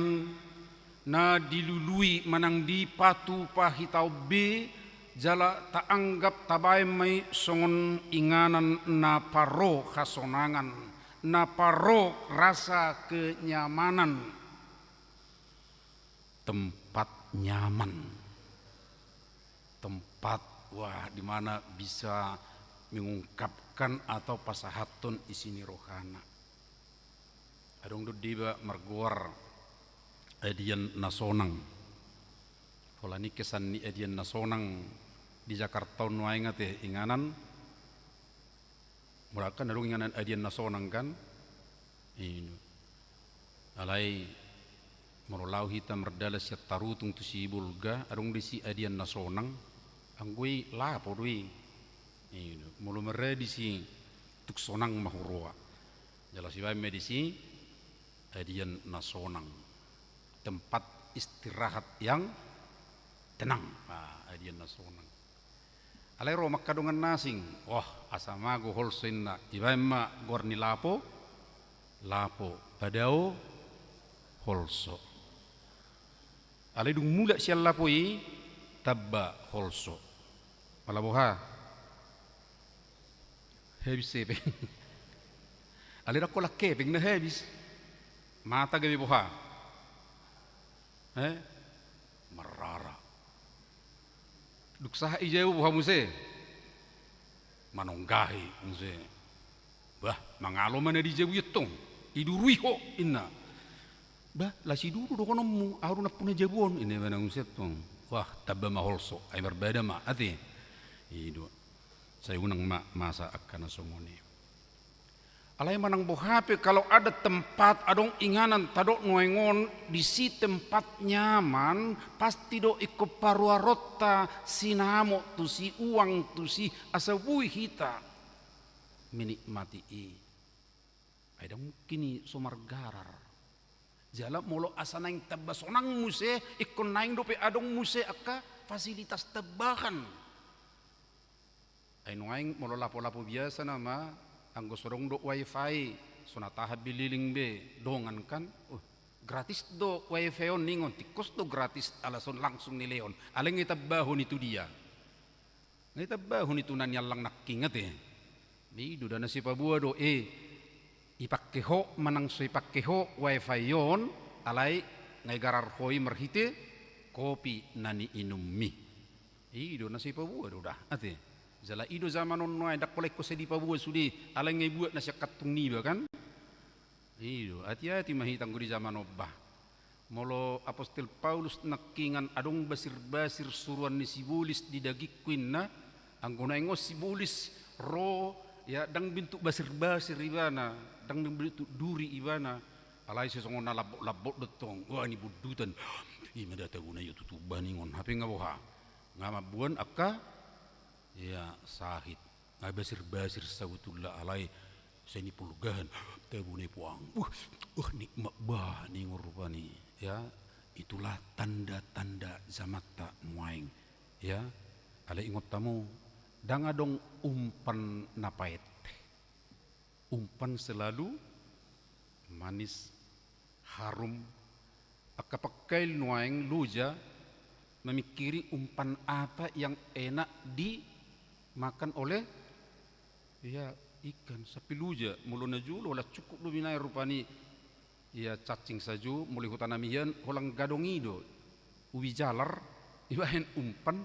na dilului manang dipatupa hita on be, jala taanggap tabaen ma i songon inganan na parro hasonangan, na parro rasa kenyamanan. Tempat nyaman. Tempat, wah, di mana bisa mengungkapkan atau pasahathon isi ni rohana. Adong do deba margoar adian na sonang. Holan i kesan ni adian na sonang di Jakarta on nuaeng ate inganan. Molo kan adong inganan adian na sonang kan? Ino. Alai molo laho hita mardalan sian Tarutung tu Sibolga, adong disi adian na sonang. Anggo i lapo do i. Ino. Molo maradi si tung sonang ma huroha. Jala sibaen ma disi adian na sonang. Tempat istirahat yang tenang. Ah, adian na sonang. Alai ro ma angka dongan na asing. Wah, asa mago holso inna. Ibaen ma goar ni lapo, lapo padao holso. Alai dung mulak sian lapo i, tamba holso. Pala boha? Habis hepeng. Alai ndang holan hepeng na habis. Mata gabe boha? Eh? Marrara. Dung sahat i jabu boha muse? Manonggahi muse. Bah, mangalo ma na di jabu i tong. Idurui ho, inna. Bah, las iduru dohononmu, ahu do nampuna jabu on, inna ibana muse tong. Wah, tamba ma holso, ai marbada ma, ate. I do. Sai unang ma masa angka na songon i. Alai manang boha pe, kalau ada tempat, adong inganan tadok nuaeng on, disi tempat nyaman, pasti do ingkon paruaronta sinamot tusi, uang tusi, asa boi hita menikmati i. Ai ndang mungkin i so margarar. Jala molo asa naeng tamba sonang muse, ingkon naeng dope adong muse angka fasilitas tambahan. Ai nuaeng molo lapo-lapo biasa nama, anggo so adong do wifi, so na tahan be leleng be dongan kan, uh, gratis do wifi on ningon, tingkos do gratis, ala so langsung nilehon, alai nga itambahon i tu dia? Nga itambahon i tu na niallang nangkin ate. I do da na sipaboa do, eh, ipangke ho manang so ipangke ho wifi on, alai nga igarar ho i marhite kopi na niinummi. I do na sai paboa do da, ate. Jala i do zaman on nuaeng, ndang holan ingkon sai dipaboa sude, alai nga ibuat na sian kantung niba kan. I do, ati-ati ma hita anggo di zaman on bah. Molo apostel Paulus nangkingan adong basir-basir suruan ni sibolis di dagingku inna, anggo naeng on sibolis ro, ya, ndang bentuk basir-basir ibana, ndang bentuk duri ibana. Alai sai songon na lambok-lambok do tong, wah, ni bundutan. I ma da tabona ia tutu bah ningon, hape nga boha? Nga mamboan angka, ya, sahit. Nga basir-basir sabotulna, alai sai ni polgahan, tabona i puang. Uh, uh, nikmat bah ningon rupani. Ya, itulah tanda-tanda zamanta nuaeng. Ya, alai ingot hamu, ndang adong umpan na paet. Umpan selalu manis, harum. Angka pangkail nuaeng loja, Memikiri umpan apa yang enak dimakan oleh, ya, ikan, sapiluja, molo na jolo, ala cukup do binaen rupani. Ia cacing sajo, molo huta nami hian, holan gadong i do. Ubi jalar, ibaen umpan,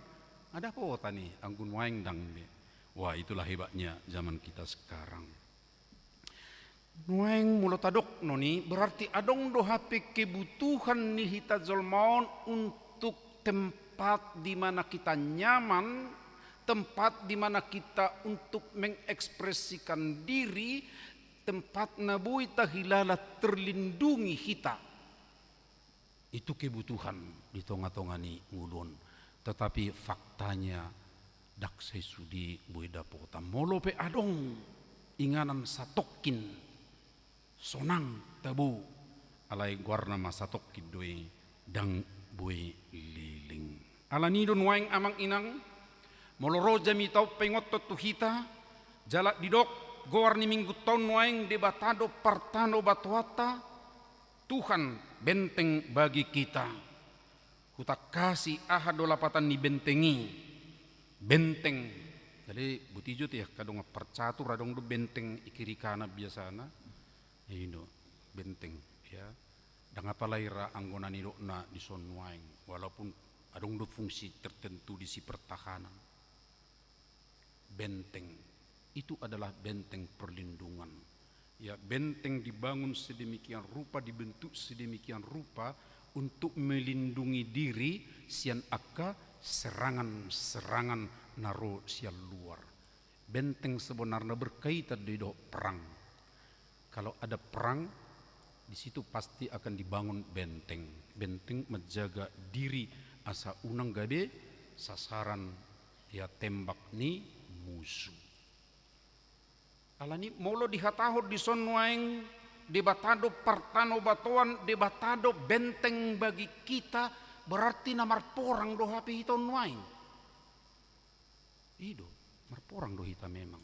ada potan i, anggo nuaeng ndang be. Wah, itulah hebatnya zaman kita sekarang. Nuaeng molo tadok non i, berarti adong do hape kebutuhan ni hita jolma on untuk tempat di mana kita nyaman, tempat di mana kita untuk mengekspresikan diri, tempat na boi tahilala terlindungi hita. Itu kebutuhan di tonga-tonga ni ngolu on. Tetapi faktanya ndang sai sude boi dapotan. Molo pe adong inganan satongkin sonang tabo, alai goarna ma satongkin do i, ndang boi leleng. Alani do nuaeng amang inang, molo ro jamita on paingothon tu hita, jala didok goar ni minggunta on nuaeng Debata do partanobatoanta, Tuhan benteng bagi kita. Hutangkasi aha do lapatan ni benteng i. Benteng. Jadi, butijo te, ya, kadongan parcatur, adong do benteng i kiri kanan biasana. Ya, i do, benteng, ya. Ndang apala i ra anggo na nidokna dison nuaeng, walaupun adong do fungsi tertentu di si pertahanan. Benteng. Itu adalah benteng perlindungan. Ya, benteng dibangun sedemikian rupa, dibentuk sedemikian rupa untuk melindungi diri sian angka serangan-serangan na ro sian luar. Benteng sebenarna berkaitan do i dohot perang. Kalau ada perang, di situ pasti akan dibangun benteng. Benteng menjaga diri asa unang gabe sasaran, ya, tembak ni musu. Alani molo dihatahon dison nuaeng Debata do partanobatoan, Debata do benteng bagi kita, berarti na marporang do hape hita on nuaeng. I do, marporang do hita memang.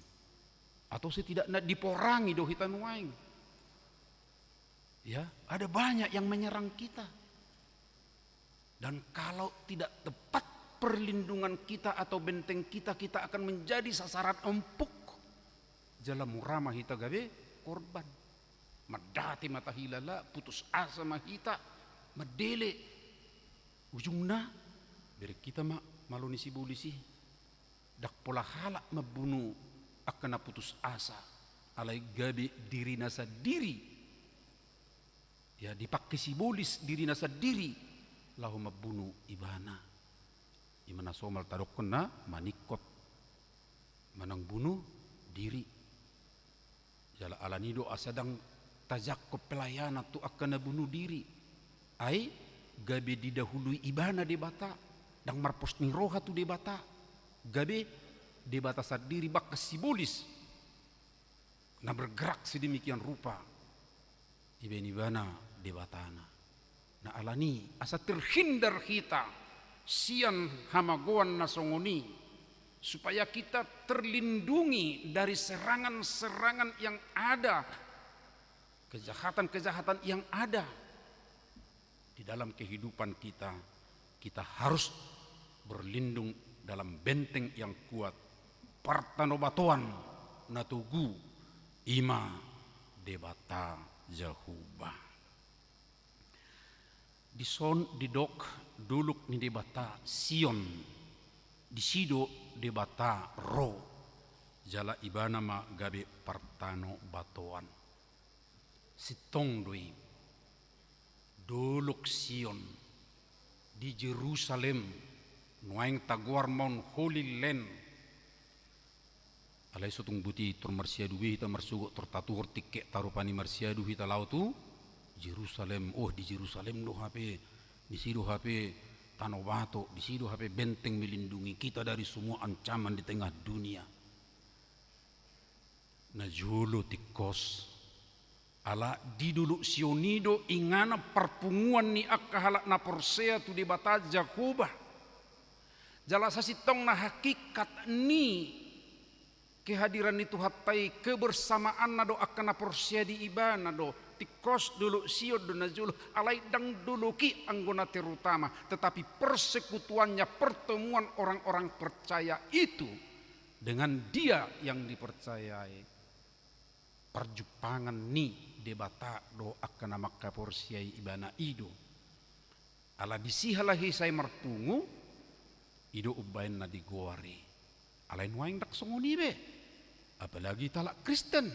Atau setidaknya diporangi do hita nuaeng. Ya, ada banyak yang menyerang kita. Dan kalau tidak tepat perlindungan kita atau benteng kita, kita akan menjadi sasaran empuk. Jala mura ma hita gabe korban. Mandate ma tahilala, putus asa ma hita, mandele. Ujungna, bereng hita ma malo ni sibolis i. Ndang pola halak mambunu angka na putus asa, alai gabe dirina sandiri. Ya, dipangke sibolis dirina sandiri laho mambunu ibana. I ma na somal tadokkon na maningkot manang bunuh diri. Jala alani do asa ndang tajangkon pelayanan tu angka na bunuh diri. Ai gabe didahului ibana Debata, ndang marpos ni roha tu Debata. Gabe Debata sandiri bahen sibolis na bergerak sedemikian rupa, ibaen ibana Debatana. Nah, alani asa terhindar hita sian hamagoan na songon i, supaya kita terlindungi dari serangan-serangan yang ada, kejahatan-kejahatan yang ada di dalam kehidupan kita, kita harus berlindung dalam benteng yang kuat, partanobatoan na togu, i ma Debata Jahowa. Dison didok dolok ni Debata Sion, disi do Debata ro, jala ibana ma gabe partanobatoan. Sintong do i, dolok Sion, di Jerusalem, nuaeng tagoar ma on Holy Land. Alai so tung boti tor marsiadu be hita marsogot tor tatuhor tingki tarupani marsiadu hita laho tu Jerusalem. Oh, di Jerusalem do hape, disi do hape tanobato, disi do hape benteng melindungi kita dari semua ancaman di tengah dunia. Na jolo tingkos. Ala di dolok Sion i do inganan parpunguan ni angka halak na porsea tu Debata Jahowa. Jala sasintongna hakikat ni kehadiran ni Tuhanta i, kebersamaanna do angka na porsea di ibana do, Tingkos dolok Sion do na jolo, alai ndang dolok i anggo na terutama, tetapi persekutuannya, pertemuan orang-orang percaya itu dengan Dia yang dipercayai. Parjumpangan ni Debata do angka na mangkaporseai Ibana i do. Ala disi halak i sai marpungu, i do umbahen na digoar i. Alai nuaeng ndang songon i be. Apalagi halak Kristen.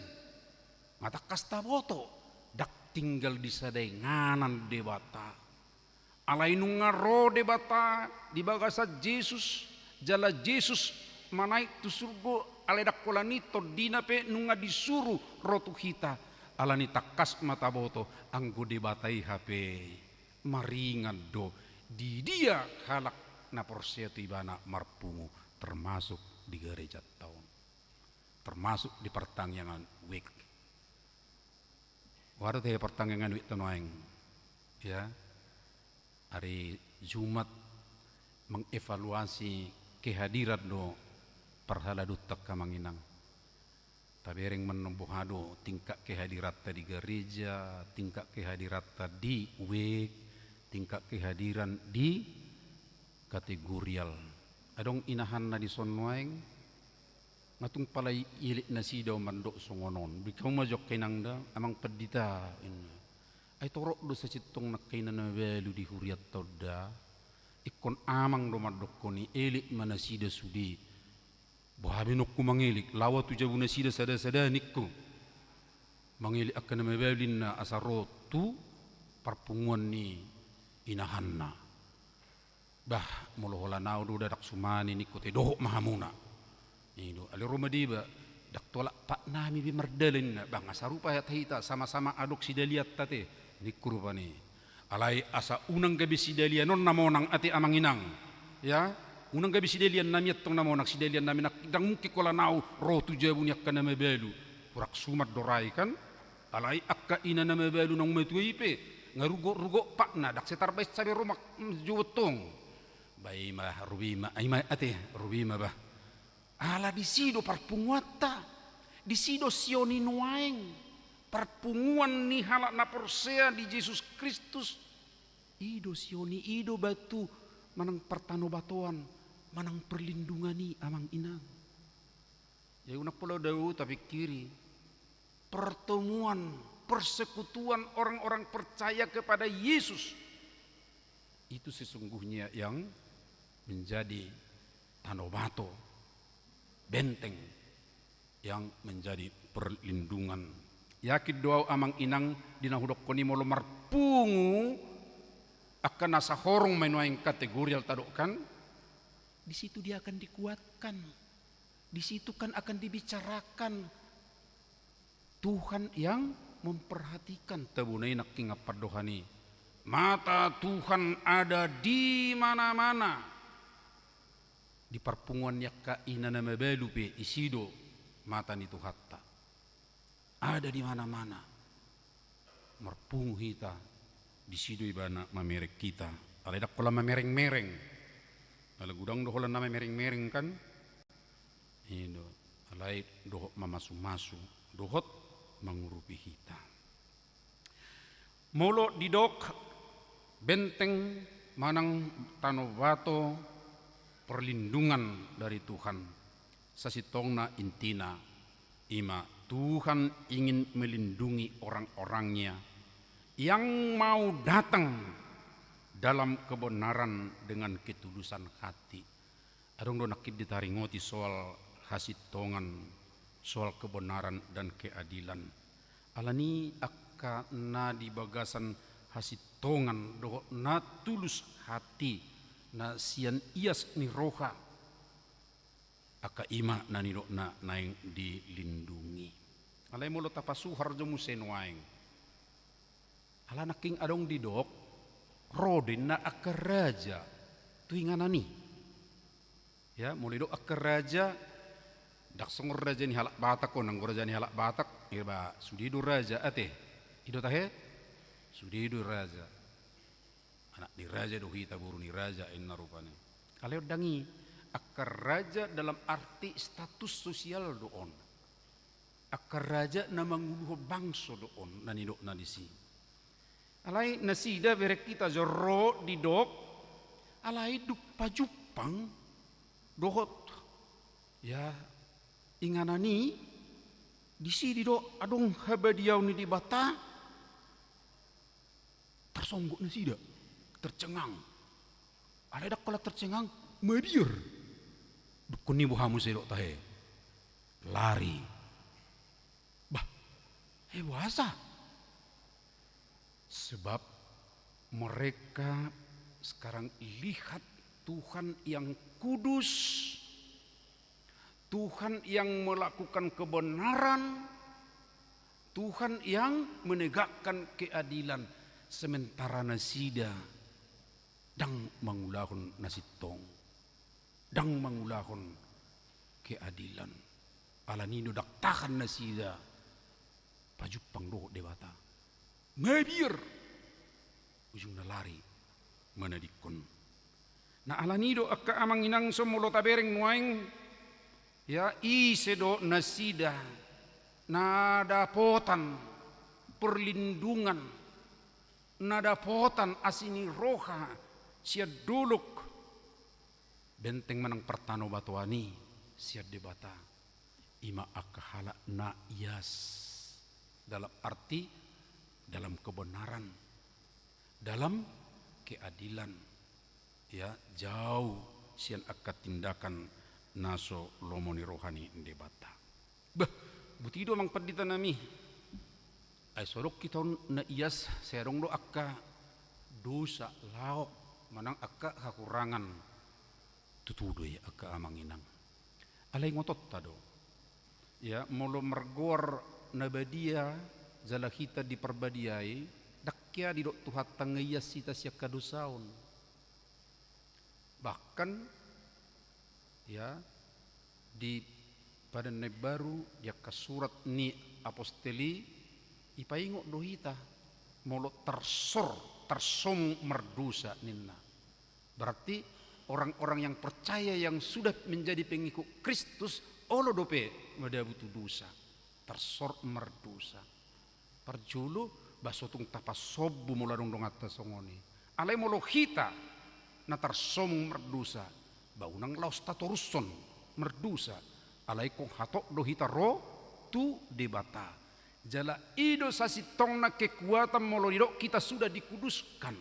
Nga tangkas taboto, ndang tinggal di sada inganan Debata. Alai nunga ro Debata di bagasan Jesus, jala Jesus manaek tu surgo, alai ndang holan i, TondiNa pe nunga disuru ro tu hita. Alani tangkas ma taboto, anggo Debata i hape maringan do di dia halak na porsea tu Ibana marpungu, termasuk di garejanta on, termasuk di partangiangan wijk. Boha do tahe partangiangan wijk ta nuaeng? Ya, ari Jumat mengevaluasi kehadiran do parhaladunta angka amang inang. Tabereng ma annon boha do tingkat kehadiranta di gareja, tingkat kehadiranta di wijk, tingkat kehadiran di kategorial. Adong inahanna dison nuaeng, nga tung pala ielek nasida mandok songon on. Boi hamu ma jo angka inang da, amang pandita, ninna. Ai torop do sasintongna angka ina na mabalu di hurianta on da. Ingkon amang do mandokkon i, elek ma nasida sude. Boha be ningku mangelek, laho tu jabu nasida sada-sada ningku. Mangelek angka na mabalu ninna asa ro tu parpunguan ni inahanna. Bah, molo holan ahu do da ndang suman i ningku, te dohot ma hamuna. I do, alai ro ma deba, ndang tolap patnami be mardalan ninna, bah nga sarupa hita, sama-sama adong sidalianta te, ningku rupani. Alai asa unang gabe sidalian on na monang ate amang inang. Ya, unang gabe sidaliannami antong na monang, sidaliannami ndang mungkin holan ahu ro tu jabu ni angka na mabalu. Hurang suman do ra i kan. Alai angka ina na mabalu naung matua i pe, nga rugot-rugot patna, ndang sai tarbaen sabe ro ma, mm, jo antong. Bah i ma, ro be i ma, ai ma ate, ro be i ma bah. Ala disi do parpunguanta, disi do Sion i nuaeng, parpunguan ni halak na porsea di Jesus Kristus. I do Sion i, i do batu manang partanobatoan, manang perlindungan i amang inang. Jadi unang pola dao tapingkiri. Pertemuan, persekutuan orang-orang percaya kepada Yesus. Itu sesungguhnya yang menjadi tanobato, benteng yang menjadi perlindungan. Yakin do ahu amang inang di na hudokkon i, molo marpungu angka na sahorong ma i nuaeng kategorial tadok kan, di situ dia akan dikuatkan, di situ kan akan dibicarakan. Tuhan yang memperhatikan, tabo na i nangkin pandohan i. Mata Tuhan ada di mana-mana. Di parpunguan ni angka ina na mabalu pe, disi do mata ni Tuhanta. Ada di mana-mana. Marpungu hita, disi do Ibana mamereng hita. Alai ndang holan mamereng-mereng. Alai godang do holan na mamereng-mereng kan. I do, alai dohot mamasu-masu, dohot mangurupi hita. Molo didok benteng manang tanobato, perlindungan dari Tuhan, sasintongna intina i ma Tuhan ingin melindungi orang-orangnya yang mau datang dalam kebenaran dengan ketulusan hati. Adong do nangkin ditaringoti soal hasintongan, soal kebenaran dan keadilan. Alani angka na di bagasan hasintongan dohot na tulus hati, na sian ias ni roha, angka i ma na nidokna naeng dilindungi. Alai molo tapasuhar jo muse nuaeng. Ala nangkin adong didok, ro do ninna angka raja tu inganan i. Ya, molo didok angka raja, ndang songon raja ni halak Batak on, anggo raja ni halak Batak, iba sude do raja ate. I do tahe? Sude do raja. Anak ni raja do hita, boru ni raja, ninna rupani. Alai ndang i, angka raja dalam arti status sosial do on. Angka raja na manguluhon bangso do on na nidokna disi. Alai nasida bereng hita jo ro didok, alai dung pajumpang dohot, ya, inganan i, disi didok adong habadiaon ni Debata, tarsonggot nasida, tercengang. Alai ndang holan tercengang, mabiar. Dungkon i boha muse didok tahe? Lari. Bah, eh, boasa? Sebab mereka sekarang lihat Tuhan yang kudus, Tuhan yang melakukan kebenaran, Tuhan yang menegakkan keadilan, sementara nasida ndang mangulahon na sintong, ndang mangulahon keadilan. Alani i do ndang tahan nasida pajumpang dohot Debata. Mabiar. Ujungna lari manadingkon. Nah, alani i do angka amang inang, so molo tabereng nuaeng, ya, ise do nasida na dapotan perlindungan, na dapotan asi ni roha sian dolok, benteng manang partanobatoan i sian Debata? Ima angka halak na ias, dalam arti dalam kebenaran, dalam keadilan, ya, jauh sian angka tindakan na so lomo ni roha ni Debata. Bah, buti do, amang pandita nami. Ai so adong hita on na ias, sai adong do angka dosa laok manang angka hahurangan. Tutu do i, angka amang inang. Alai ingotonta do, ya, molo margoar na badia jala hita diparbadiai, ndang hea didok Tuhanta nga ias hita sian hadosaon. Bahkan, ya, di Padan na Imbaru, di angka surat ni apostel i, ipaingot do hita molo tarsor, tarsomung mardosa ninna. Berarti orang-orang yang percaya yang sudah menjadi pengikut Kristus, olo dope madabu tu dosa. Tarsor mardosa. Parjolo, bah, so tung tapansombu molo adong donganta songon i. Alai molo hita na tarsomung mardosa, bah, unang laos tatorushon mardosa. Alai ingkon hatop do hita ro tu Debata. Jala i do sasintongna kekuatan molo didok hita sudah dikuduskan.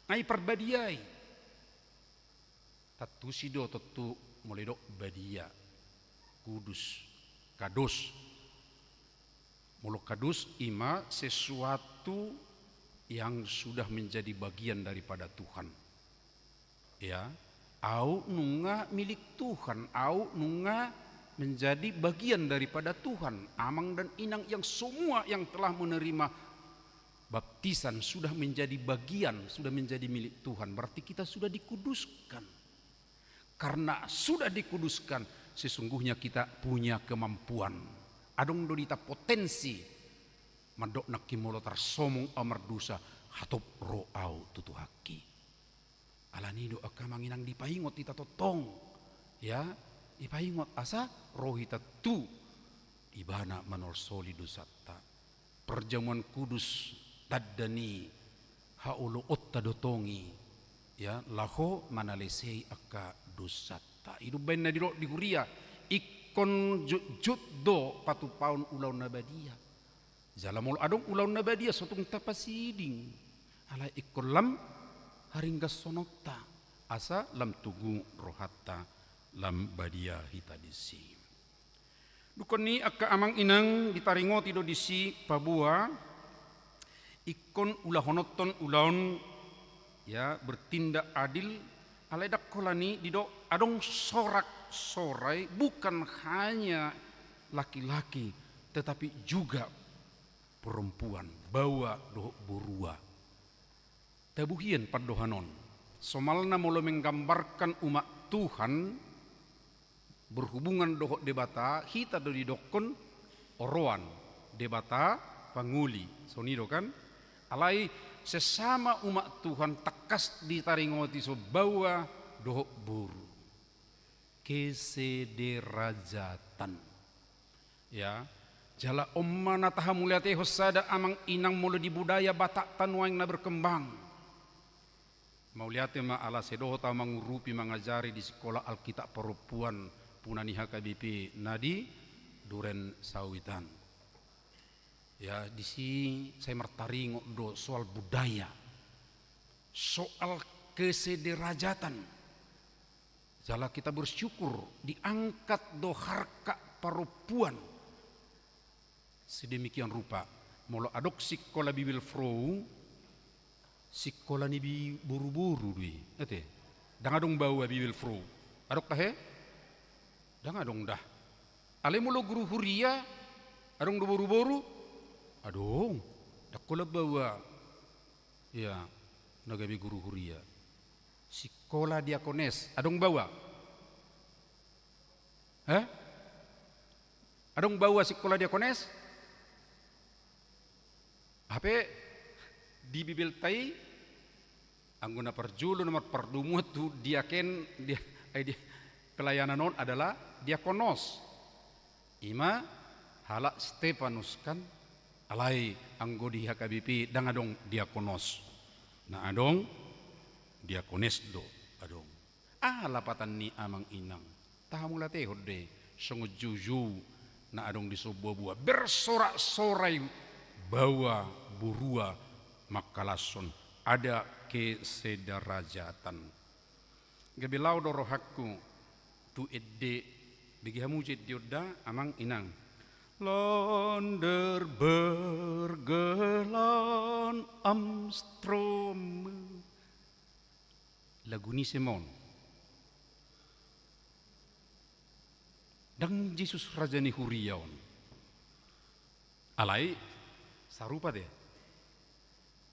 Nga iparbadiai. Tantusi do tontu molo didok badia, kudus, kados. Molo kados, ima sesuatu yang sudah menjadi bagian daripada Tuhan. Ya, au nunga milik Tuhan, au nunga menjadi bagian daripada Tuhan. Amang dan inang yang semua yang telah menerima baptisan sudah menjadi bagian, sudah menjadi milik Tuhan, berarti kita sudah dikuduskan. Karena sudah dikuduskan, sesungguhnya kita punya kemampuan. Adong do di hita potensi, mandok nangkin molo tarsomung au mardosa, hatop ro au tu Tuhanki. Alani do angka amang inang dipaingot hita tongtong, ya, dipaingot asa ro hita tu Ibana manolsoli dosanta. Parjamuan kudus tanda ni haoloonta do tong i, ya, laho manalesei angka dosanta. I do umbaen na didok di huria, ingkon jotjot do patupaon ulaon na badia. Jala molo adong ulaon na badia so tung tapasiding. Alai ingkon lam haringgashononta, asa lam tugu rohanta, lam badia hita disi. Dungkon i angka amang inang ditaringoti do disi paboa, ingkon ulahononton ulaon, ya, bertindak adil, alai ndang holan i didok adong sorak-sorai, bukan hanya laki-laki, tetapi juga perempuan, baoa dohot borua. Tabu hian pandohan on. Somalna molo menggambarkan umat Tuhan berhubungan dohot Debata, hita do didokkon oroan, Debata pangoli. Songon i do kan? Alai sesama umat Tuhan tangkas ditaringoti so baoa dohot boru. Kesederajatan. Ya, Jala on ma na tahamauliatehon sada amang inang molo di budaya Batakta nuaeng na berkembang. Mauliate ma ala sai dohot ahu mangurupi mangajari di Sikola Alkitab Parompuan puna ni H K B P na di Duren Sawitan. Ya, disi sai martaringot do soal budaya, soal kesederajatan. Jala kita bersyukur diangkat do harkat parompuan sedemikian rupa. Molo adong sikola Bibelfrau, sikola ni bi-, boruboru do i, ate. Ndang adong baoa Bibelfrau. Adong tahe? Ndang adong da. Alai molo guru huria, adong do boruboru? Adong. Ndang holan baoa. Ia, na gabe guru huria. Sikola diakones, adong baoa? Hah? Adong baoa sikola diakones? Hape di Bibelta i, anggo na parjolo na marpardomuan tu diaken, dia-, eh, di-, pelayanan on adalah diakonos. Ima halak Stefanus kan, alai anggo di H K B P ndang adong diakonos. Na adong diakones do adong. Aha lapatan ni amang inang? Tahamauliatehon do i, songon joujou na adong di sombuabua. Bersorak-sorai baoa borua mangkalashon, ada kesederajatan. Gabe laho do rohangku tu ende, bege hamu jo ende on da, amang inang. Länder bergelan am Strömen. Lagu ni Simon. Ndang Jesus raja ni huria on. Alai sarupa do.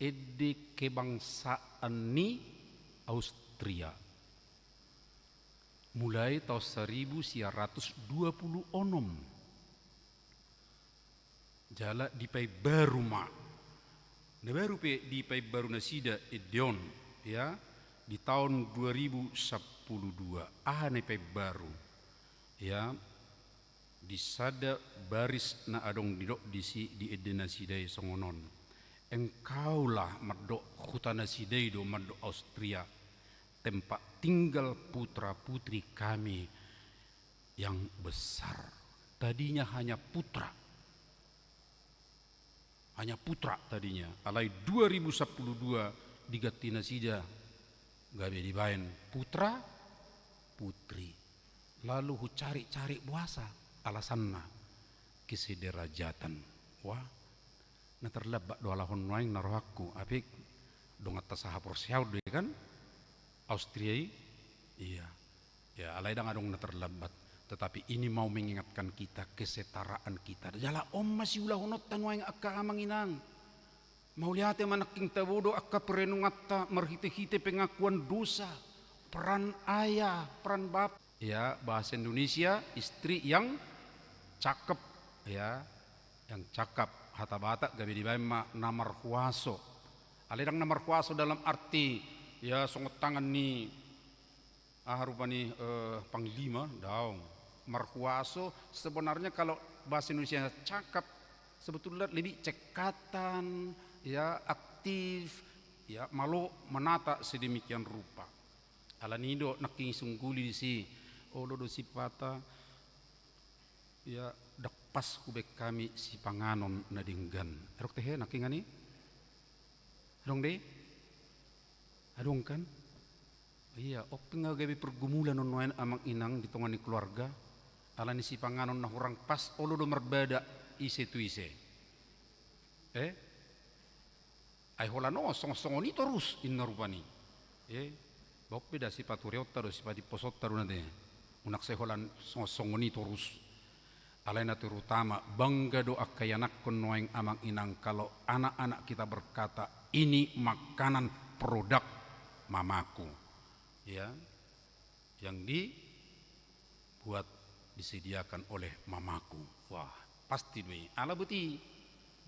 Ende kebangsaan ni Austria. Mulai taon saribu sia ratus dua pulu onom. Jala dipaimbaru ma. Na baru pe dipaimbaru nasida ende on, ya, di taon dua ribu sampulu dua. Aha na ipaimbaru? Ya, di sada baris na adong didok disi di ende nasida i songon on. Engkaulah mandok huta nasida i do mandok Austria, tempat tinggal putra putri kami yang besar. Tadinya hanya putra. Hanya putra tadinya. Alai dua ribu sampulu dua diganti nasida gabe dibaen putra putri. Lalu hucari-cari boasa alasanna kesederajatan. Wah, na terlambat do alahon nuaeng na rohangku. Apik donganta sahaporseaon do i kan? Austria i? Iya. Ya, alai ndang adong na terlambat. Tetapi ini mau mengingatkan kita kesetaraan kita. Jala on ma siulahononta nuaeng angka amang inang. Mauliate ma nangkin tabo do angka perenunganta marhite-hite pengakuan dosa. Peran ayah, peran bapa. Ya, bahasa Indonesia, istri yang cakep. Ya, yang cakep. Hata Batak gabe dibaen ma na marhuaso. Alai ndang na marhuaso dalam arti, ya, songon tangan ni aha rupani, eh, panglima, daong. Marhuaso, sebenarnya kalau bahasa Indonesia cakep, sebetulnya lebih cekatan, ya, aktif, ya, malo menata sedemikian rupa. Alani do nangkin sungguli disi, olo do sipata, ya, ndang pas hubaen hami sipanganon na denggan. Adong tahe nangkin ani? Adong do i? Adong kan? Iya, ompung gabe pergumulan on nuaeng amang inang di tonga ni keluarga, alani sipanganon na hurang pas, olo do marbada ise tu ise. Eh? Ai holan on songon-songon i torus inna rupani. Eh? Baen pe da sipatureonta do, sipatimposonta do nate. Unang sai holan songon-songon i torus. Alai na terutama, bangga do angka ianakhon nuaeng amang inang kalau anak-anak kita berkata, "Ini makanan produk mamaku." Ya, yang dibuat, disediakan oleh mamaku. Wah, pasti do i. Ala boti,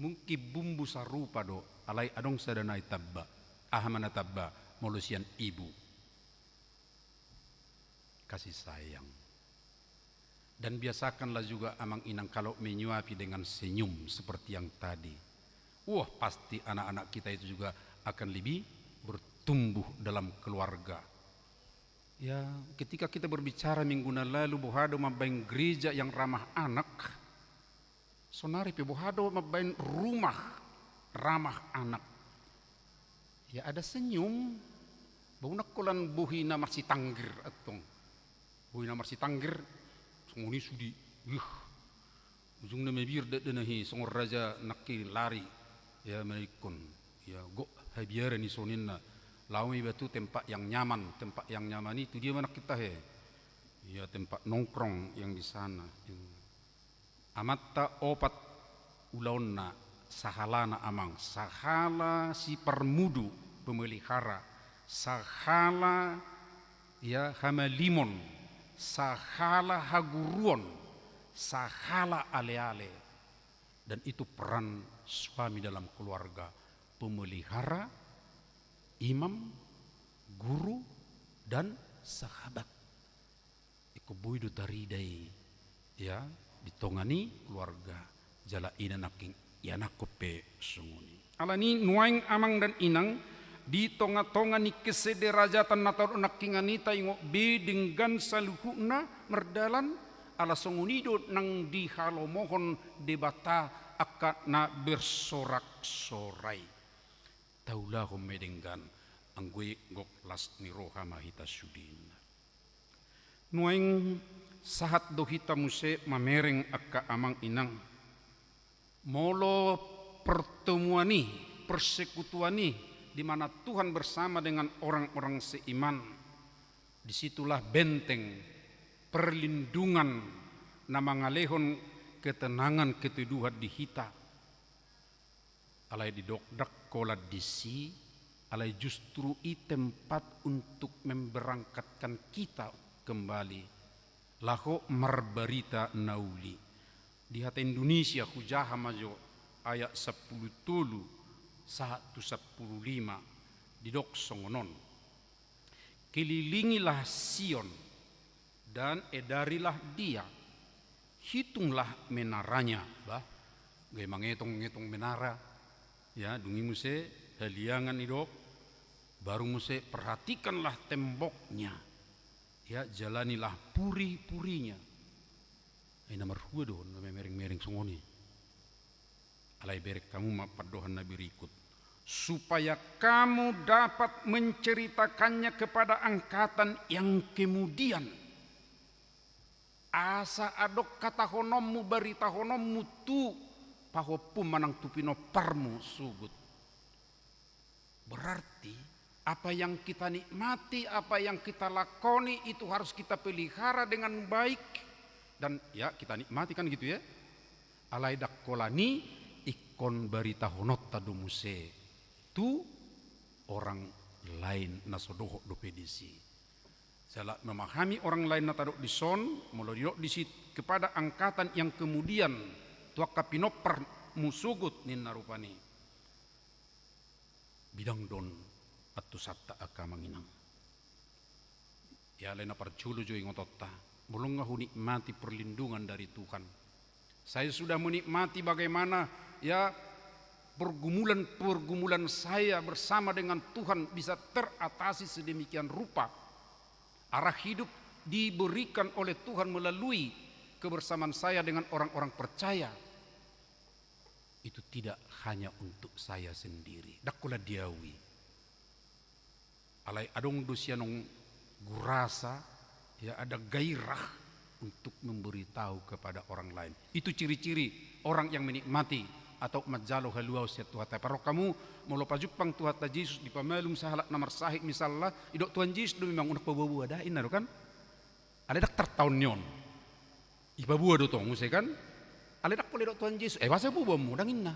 mungkin bumbu sarupa do, alai adong sada na i tamba. Aha ma na tamba, molo sian ibu? Kasih sayang. Dan biasakanlah juga amang inang kalau menyuapi dengan senyum seperti yang tadi. Wah, pasti anak-anak kita itu juga akan lebih bertumbuh dalam keluarga. Ya, ketika kita berbicara minggu na lalu, boha do mambaen gereja yang ramah anak, sonari pe boha do mambaen rumah ramah anak. Ya, ada senyum, bau na holan bohi na marsitanggir antong. Bohi na marsitanggir, songon i sude. Ujungna mabiar dakdanak i, songon raja nangkin lari. Ya, maningkon. Ya, gok habiaran i songon ninna. Laho ma iba tu tempat yang nyaman, tempat yang nyaman i tu dia ma nangkin tahe. Ya, tempat nongkrong yang di sana. Amanta opat ulaonna, sahalana amang, sahala siparmudu, pemelihara, sahala, ya, hamalimon, sahala haguruon, sahala aleale. Dan itu peran suami dalam keluarga, pemelihara, imam, guru, dan sahabat. Ingkon boi do tarida i, ya, di tonga ni keluarga, jala i na nangkin ianakhon pe songon i. Alani nuaeng amang dan inang, di tonga-tonga ni kesederajatan na tadok nangkiningan i taingot be denggan saluhutna mardalan, ala songon i do nang dihalomohon Debata angka na bersorak-sorai. Taulahon ma i denggan, anggo i gok las ni roha ma hita sude. Nuaeng sahat do hita muse mamereng angka amang inang. Molo pertemuan i, persekutuan i, di mana Tuhan bersama dengan orang-orang seiman, disitulah benteng perlindungan na mangalehon ketenangan, keteduhan di hita. Alai didok ndang holan disi, alai justru i tempat untuk memberangkatkan kita kembali laho marbarita na uli. Di hata Indonesia hujaha ma jo ayat sampulu tolu sahat tu sampulu lima, didok songon on. Kelilingilah Sion dan edarilah dia. Hitunglah menaranya. Bah, gabe mangetong-ngetong menara. Ya, dung i muse haliangan, didok. Baru muse perhatikanlah temboknya. Ya, jalanilah puri-purinya. Ai na marhua do na mamereng-mereng songon i. Alai bereng hamu ma pandohan na berikut. Supaya kamu dapat menceritakannya kepada angkatan yang kemudian. Asa adong hatahononmu, baritahononmu tu pahompu manang tu pinomparmu sogot. Berarti, apa yang kita nikmati, apa yang kita lakoni, itu harus kita pelihara dengan baik. Dan, ya, kita nikmati kan gitu ya. Alai ndang holan i, ingkon baritahononta do muse tu orang lain na so dohot dope disi. Jala memahami orang lain na tadok dison, molo didok disi kepada angkatan yang kemudian, tu angka pinomparmu sogot ninna rupani. Bidang do on antusanta angka amang inang. Ya, alai na parjolo jo ingotonta, molo nga hunikmati perlindungan dari Tuhan. Saya sudah menikmati bagaimana, ya, pergumulan-pergumulan saya bersama dengan Tuhan bisa teratasi sedemikian rupa. Arah hidup diberikan oleh Tuhan melalui kebersamaan saya dengan orang-orang percaya. Itu tidak hanya untuk saya sendiri. Ndang holan di au i. Alai adong do sian on gurasa, ya, ada gairah untuk memberitahu kepada orang lain. Itu ciri-ciri orang yang menikmati atau manjalo haluaon sian Tuhanta. Parrohahon hamu, molo pajumpang Tuhanta Jesus dipamalum sahalak na marsahit misalna, didok Tuhan Jesus do memang unang paboa-boa da, inna do kan? Alai ndang tartaon ni on. Ipaboa do tong muse kan? Alai ndang pola didok Tuhan Jesus, eh, boasa boamu, ndang inna.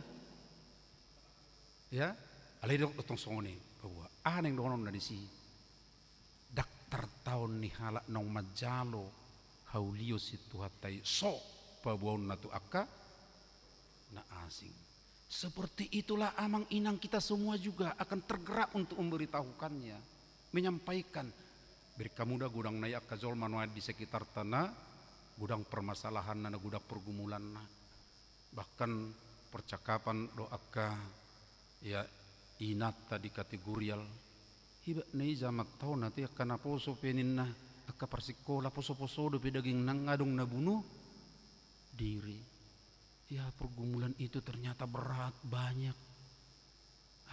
Ya, alai didok do tong songon i, paboa. Aha naeng dohononna disi? Ndang tartaon ni halak naung manjalo haulion sian Tuhanta i, so paboaonna tu angka na asing. Seperti itulah amang inang kita semua juga akan tergerak untuk memberitahukannya, menyampaikan. Bereng hamu da godang nai angka jolma nuaeng di sekitarta na godang permasalahanna, na godang pergumulanna. Bahkan percakapan do angka, ya, inanta di kategorial. Iba na i jaman taon ate angka naposo pe ninna, angka parsikola poso-poso dope dagingna, nga adong na bunuh diri. Ya, pergumulan itu ternyata berat, banyak.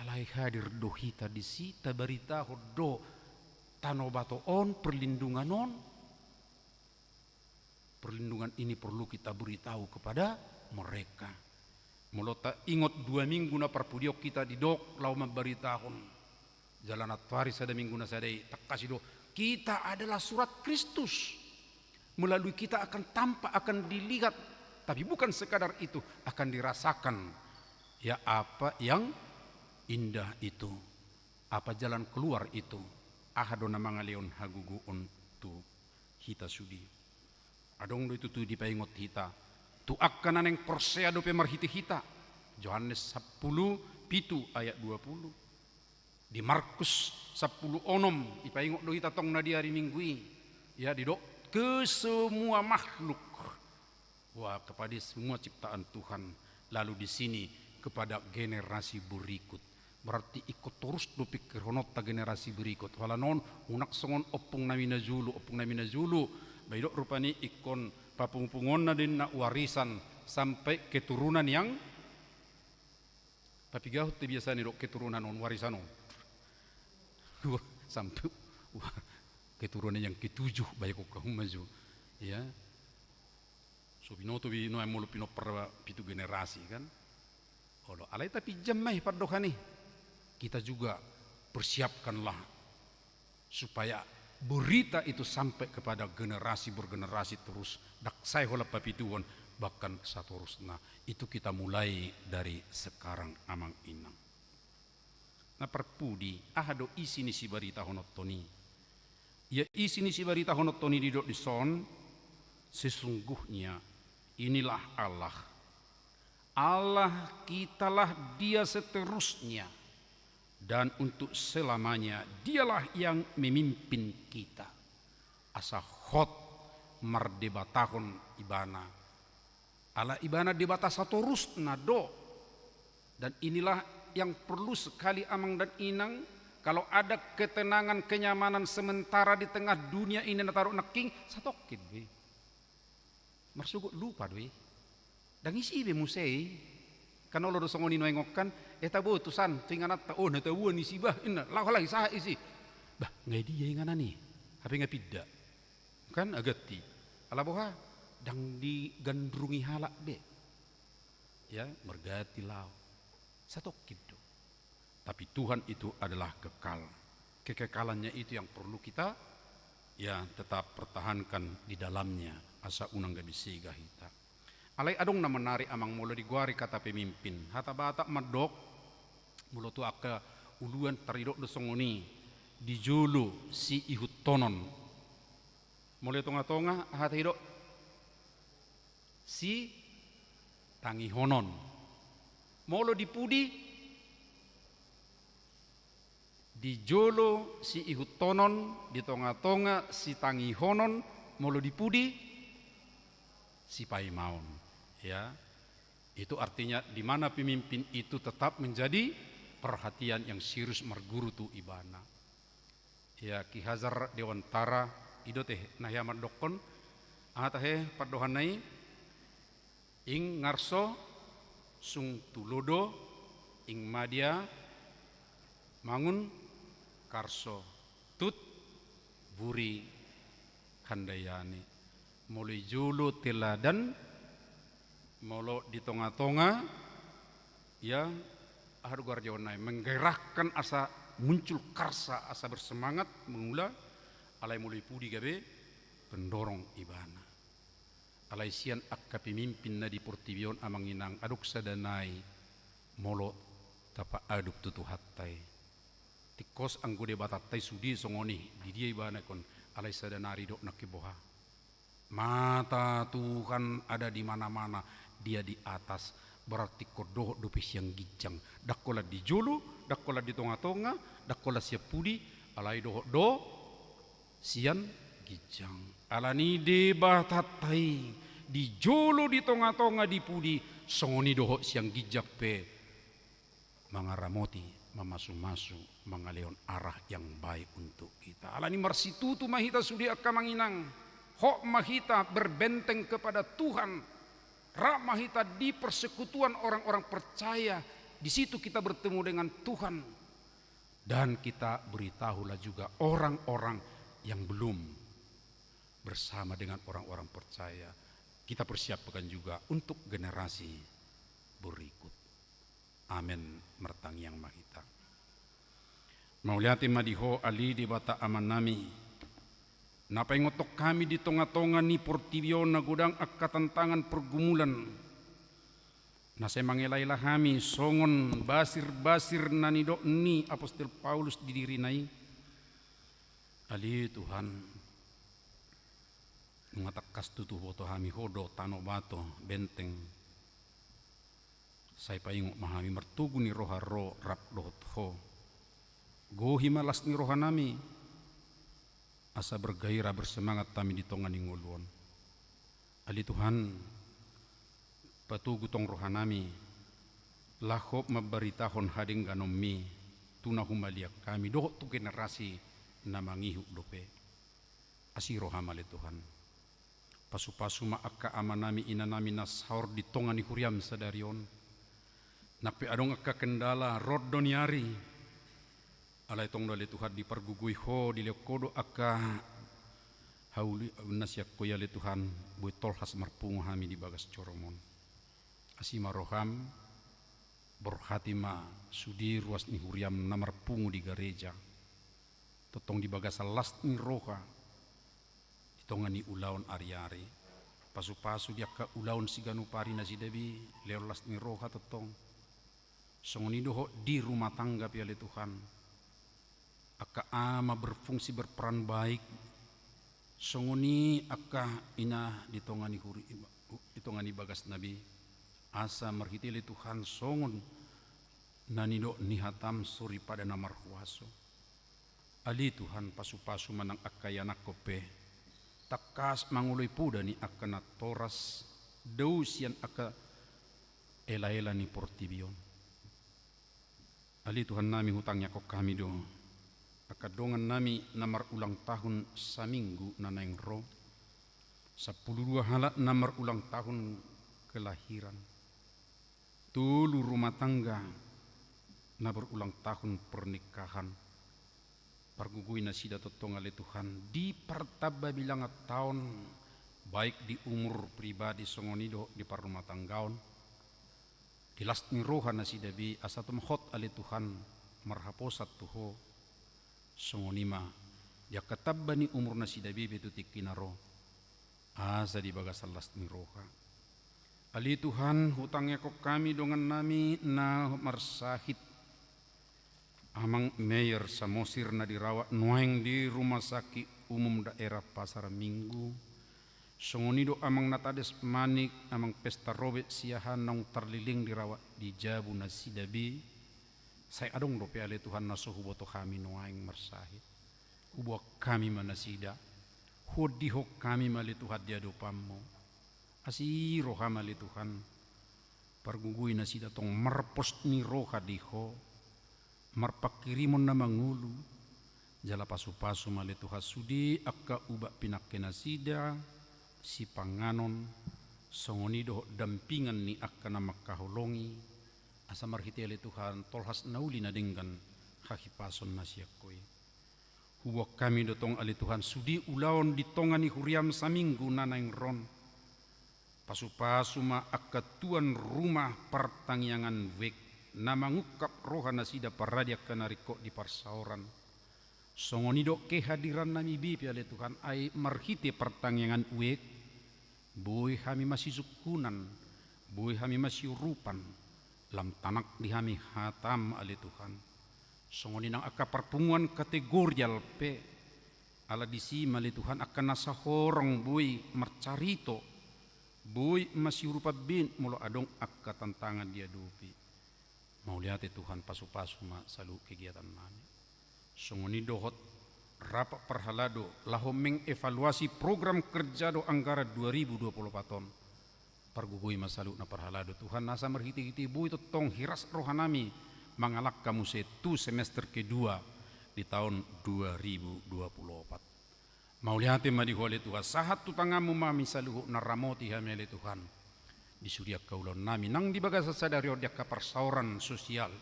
Alai hadir do hita disi, tabaritahon do tano Bato on, perlindungan on. Perlindungan ini perlu kita beritahu kepada mereka. Molo taingot dua minggu na parpudion hita didok laho mambaritahon. Jala nantoari sada minggu na sada i tangkas i do, kita adalah surat Kristus. Melalui kita akan tampak, akan dilihat. Tapi bukan sekadar itu, akan dirasakan. Ya, apa yang indah itu. Apa jalan keluar itu. Aha do na mangalehon hagogoon tu hita sude. Adong do i tutu dipaingot hita tu angka na naeng porsea dope marhite hita. Johannes sampulu pitu ayat dua pulu. Di Markus sampulu onom, dipaingot do hita tong na di ari Minggu i. Ya, didok, ke semua makhluk. Wah, kepada semua ciptaan Tuhan. Lalu di sini kepada generasi berikut. Berarti ingkon torus do pingkirhononta generasi berikut. Holan on, unang songon ompung nami na jolo, ompung nami na jolo. Ba didok rupani ingkon papungupunguonna do ninna warisan sampai keturunan yang, papigahon te biasana didok keturunan on, warisan on. Wah, sampai, wah, keturunan yang ketujuh, baik kok kamu maju. Ya. So binoto bi nuaeng molo pinompar pitu generasi kan. Olo, alai tapinjam ma i pandohan i. Kita juga persiapkanlah supaya berita itu sampai kepada generasi bergenerasi terus, ndang sae holan papituhon, bahkan satorusna. Itu kita mulai dari sekarang, amang inang. Na parpudi, aha do isi ni sibaritahononton i? Ia isi ni sibaritahononton i didok dison, sesungguhnya inilah Allah. Allah kitalah Dia seterusnya, dan untuk selamanya Dialah yang memimpin kita. Asa hot mardebatahon Ibana. Ala Ibana Debata satorusna do. Dan inilah yang perlu sekali, amang dan inang, kalau ada ketenangan, kenyamanan sementara di tengah dunia ini na tadok nangkin, satongkin be. Marsogot lupa do i. Ndang isi be muse i. Kan olo do songon i nuaeng on kan, eh, taboto san tu ingananta, oh, na taboan isi bah, inna, laho lagi sahat isi. Bah, nga i dia inganan i? Hape nga pinda. Kan aganti. Ala boha? Ndang digandrungi halak be. Ya, marganti laho. Satongkin do. Tapi Tuhan itu adalah kekal. Kekekalannya itu yang perlu kita, ya, tetap pertahankan di dalamnya, asa unang gabe sega hita. Alai adong na menarik, amang, molo digoari kata pemimpin. Hata Batak mandok, molo tu angka uluan taridok do songon i, di jolo siihuthonon. Molo di tonga-tonga, aha taidok? Sitangihonon. Molo di pudi, di jolo siihuthonon, di tonga-tonga sitangihonon, molo di pudi sipaimaon. Ya. Itu artinya di mana pemimpin itu tetap menjadi perhatian yang serius marguru tu ibana. Ya, Ki Hajar Dewantara, i do te na hea mandokkon, aha tahe pandohanna i, ing ngarso sung tulodo, ing madia mangun karso, tut buri handayani. Molo i jolo teladan, molo di tonga-tonga, ya, aha do goar jawabanna i, menggerakkan asa muncul karsa, asa bersemangat mangula, alai molo i pudi gabe pendorong ibana. Alai sian angka pemimpin na di portibi on, amang inang, adong sada nai molo tapaadop tu Tuhanta i. Tingkos anggo Debatanta i sude songon i, di dia ibana ingkon, alai sada nari didok nangkin boha. Mata Tuhan ada di mana-mana, Dia di atas. Berarti ingkon dohot dope sian ginjang. Ndang holan di jolo, ndang holan di tonga-tonga, ndang holan sian pudi, alai dohot do sian ginjang. Alani Debatanta i di jolo, di tonga-tonga, di pudi, songon i dohot sian ginjang pe mangaramoti, mamasu-masu, mangalehon arah yang baik untuk kita. Alani marsitutu ma hita sude angka amang inang, hot ma hita berbenteng kepada Tuhan, rap ma hita di persekutuan orang-orang percaya, di situ kita bertemu dengan Tuhan. Dan kita beritahulah juga orang-orang yang belum bersama dengan orang-orang percaya. Kita persiapkan juga untuk generasi berikut. Amen. Martangiang ma hita. Mauliate ma di Ho, ale Debata Amanami, na paingothon hami di tonga-tonga ni portibi on na godang angka tantangan pergumulan, na sai mangela-ela hami songon basir-basir na nidok ni apostel Paulus di dirina i. Ale Tuhan, nunga tangkas tutu huboto hami Ho do tano bato, benteng. Sai paingot ma hami martogu ni roha ro rap dohot Ho. Gohi ma las ni rohanami, asa bergairah, bersemangat hami di tonga ni ngolu on. Ale Tuhan, patogu tong rohanami, laho mambaritahon hadengganonmi tu na humaliang hami dohot tu generasi na mangihut dope. Asi roham ale Tuhan. Pasu-pasu ma angka amanami inanami na saor di tonga ni huriam sadari on. Nang pe adong angka kendala, rondot ni ari. Alai tong do ale Tuhan dipargogoi Ho, dilehon Ho do angka haulion na sian Ho i ale Tuhan, boi tolhas marpungu hami di bagas joroM on. Asi ma roham, borhati ma sude ruas ni huriam na marpungu di gareja. Tongtong di bagasan las ni roha, di tonga ni ulaon ari-ari. Pasu-pasu di angka ulaon siganup ari nasida be, lehon las ni roha tongtong. Songon i dohot di rumah tangga pe ale Tuhan. Angka ama berfungsi berperan baik. Songon i angka ina di tonga ni huri, di tonga ni bagasna be. Asa marhite ale Tuhan songon na nidok ni hatam soripada na marhuaso. Ale Tuhan, pasu-pasu ma nang angka ianakhon pe. Tangkas mangoloi poda ni angka natoras, dao sian angka ela-ela ni portibi on. Ale Tuhannami, hutangiangkon hami do angka dongannami na marulang tahun saminggu na naeng ro. Sampulu dua halak na marulang tahun kelahiran. Tolu rumah tangga na berulang tahun pernikahan. Pargogoi nasida tongtong ale Tuhan, dipartamba bilangan taon, baik di umur pribadi songon i dohot di parrumahtanggaon. Di las ni roha nasida be asa tumhot ale Tuhan marhaposan tu Ho. Songon i ma di angka tamba ni umur nasida be, be tu tingki na ro. Asa di bagasan las ni roha. Ale Tuhan, hutangiangkon hami dongannami na marsahit. Amang Meyer Samosir na dirawat nuaeng di Rumah Sakit Umum Daerah Pasar Minggu. Songon i do Amang Natades Manik, Amang Pesta Robek Siahaan naung tarleleng dirawat di jabu nasida be. Sai adong dope ale Tuhan na so huboto hami nuaeng marsahit. Huboan hami ma nasida. Huondihon hami ma ale Tuhan di adopanMu. Asi rohaM ale Tuhan. Pargogoi nasida tong marpos ni roha di Ho. Marpanghirimon na mangolu. Jala pasu-pasu ma ale Tuhan sude angka ubat pinangke nasida, sipanganon, songon i dohot dampingan ni angka na mangkaholongi, asa marhite ale Tuhan tolhas na uli na denggan hahipason na sian Ho i. Huboan hami do tong ale Tuhan sude ulaon di tonga ni huriaM saminggu na naeng ro on. Pasu-pasu ma angka tuan rumah partangiangan wijk na mangungkap roha nasida parade angka na ringkot di parsaoran. Songon i do kehadirannami be pe ale Tuhan, ai marhite partangiangan wijk, boi hami masisungkunan, boi hami masiurupan, lam tanak di hami hataM ale Tuhan. Songon i nang angka parpunguan kategorial pe, ala disi ma ale Tuhan angka na sahorong boi marcarito, boi masiurupan be molo adong angka tantangan diadopi. Mauliate Tuhan, pasu-pasu ma saluhut kegiatannami. Songon i dohot rapat parhalado laho mengevaluasi program kerja dohot anggaran dua ribu dua puluh empat on. Pargogoi ma saluhutna parhalado Tuhan, asa marhitehite boi tongtong hiras rohanami mangalangka muse tu semester kedua di taon dua ribu dua puluh empat. Mauliate ma di Ho ale Tuhan, sahat tu tanganMu ma hami saluhutna, ramoti hami ale Tuhan di sude angka ulaonnami nang di bagasan sadari on di angka parsaoran sosial.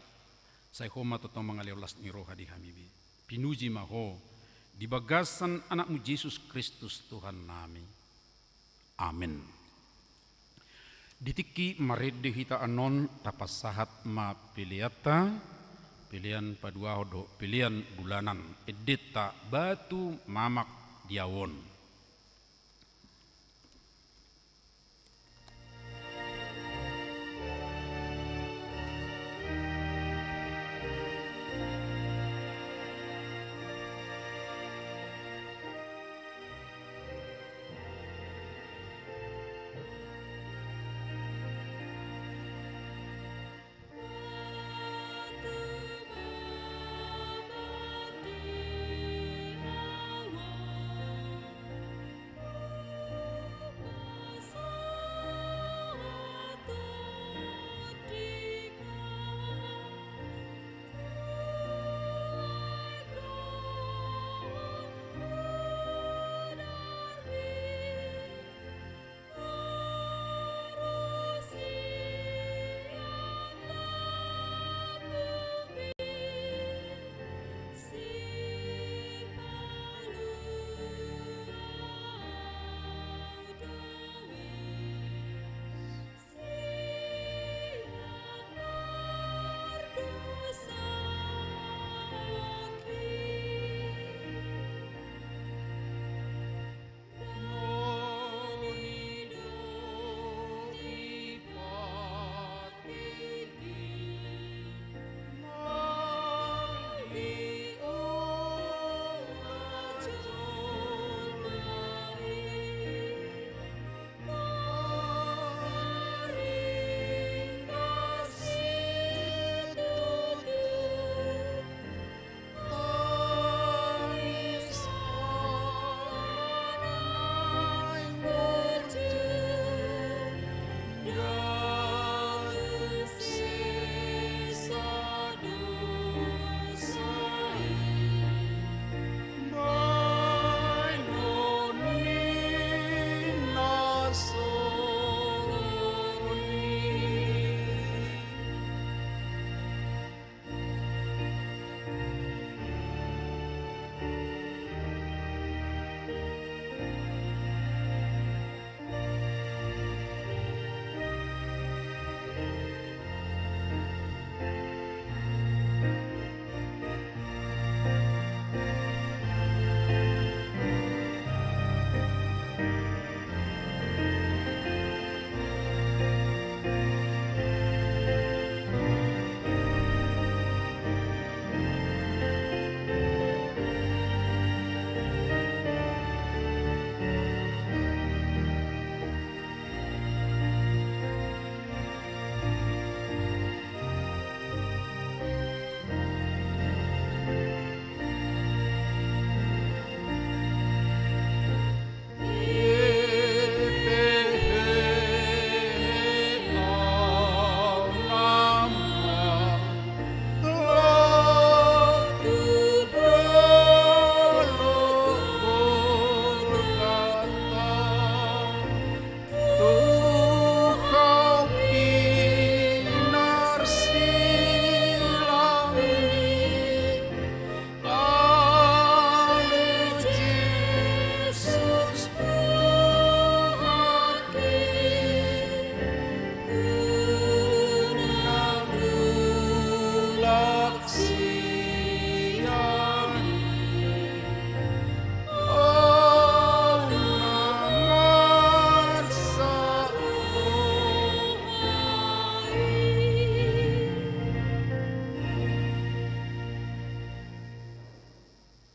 Sai Ho ma tongtong mangalean las ni roha di hami be. Pinuji ma Ho di bagasan AnakMu Jesus Kristus Tuhannami. Amen. Di tingki marende hita annon, tapasahat ma peleanta, pelean paduahon dohot pelean bulanan, endenta Batu Mamak di Au On.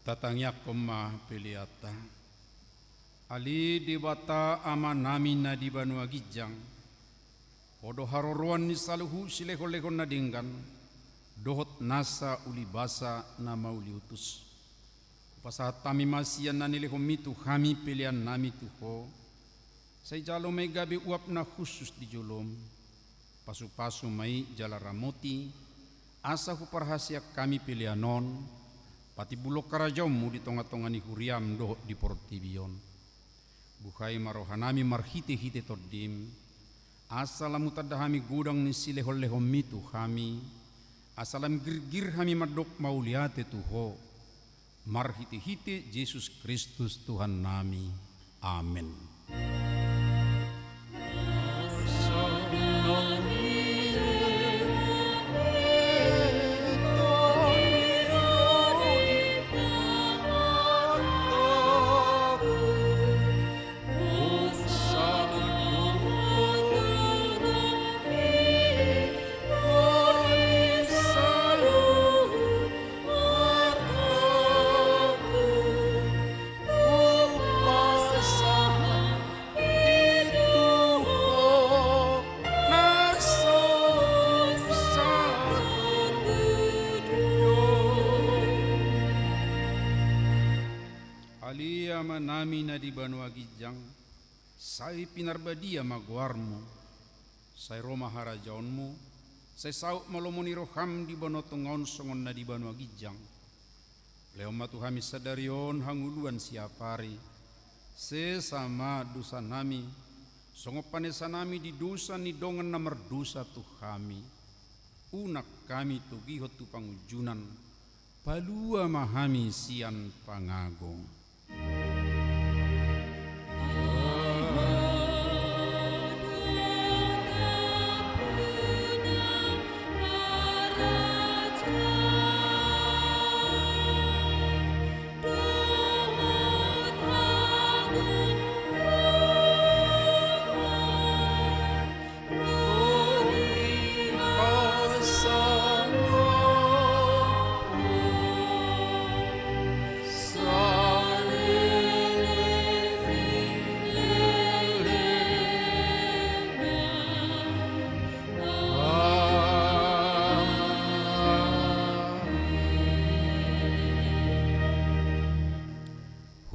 Tatangiangkon ma peleanta. Ale Debata Amanami na di banua ginjang, Ho do haroroan ni saluhut silehonlehon na denggan dohot nasa ulibasa na mauliutus. Pasahat hami ma sian na nilehonmi tu hami pelean nami tu Ho. Sai jalo ma i gabe uap na hushus di jolom. Pasupasu ma i jala ramoti, asa huparhaseang hami pelean on, patimbulhon harajaonmu di tongatonga ni huriam dohot di portibi on. Buhai ma rohanami marhitehite Tondim, asa lam hutanda hami godang ni silehonlehonmi tu hami, asa lam girgir hami mandok mauliate tu Ho, marhitehite Jesus Kristus Tuhannami. Amen. Ale Amanami na di banua ginjang, sai pinarbadia ma goarmu, sai ro ma harajaonmu, sai saut ma lomo ni roham di banua tonga on songon na di banua ginjang. Lehon ma tu hami sadari on hangoluan siapari, sesa ma dosanami, songon panesanami di dosa ni dongan na mardosa tu hami. Unang hami togihon tu pangunjunan, palua ma hami sian pangago.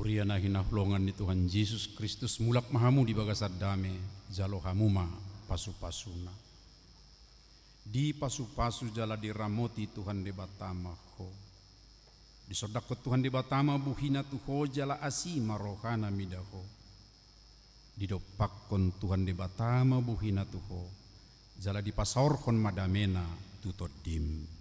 Huria na hinaholongan ni Tuhan Jesus Kristus, mulak ma hamu di bagasan dame, jalo hamu ma pasupasuna. Dipasupasu jala diramoti Tuhan Debata ma ho. Disondangkon Tuhan Debata ma bohina tu ho jala asi ma rohana mida ho. Didompakkon Tuhan Debata ma bohina tu ho, jala dipasaorhon ma damena tu tondim.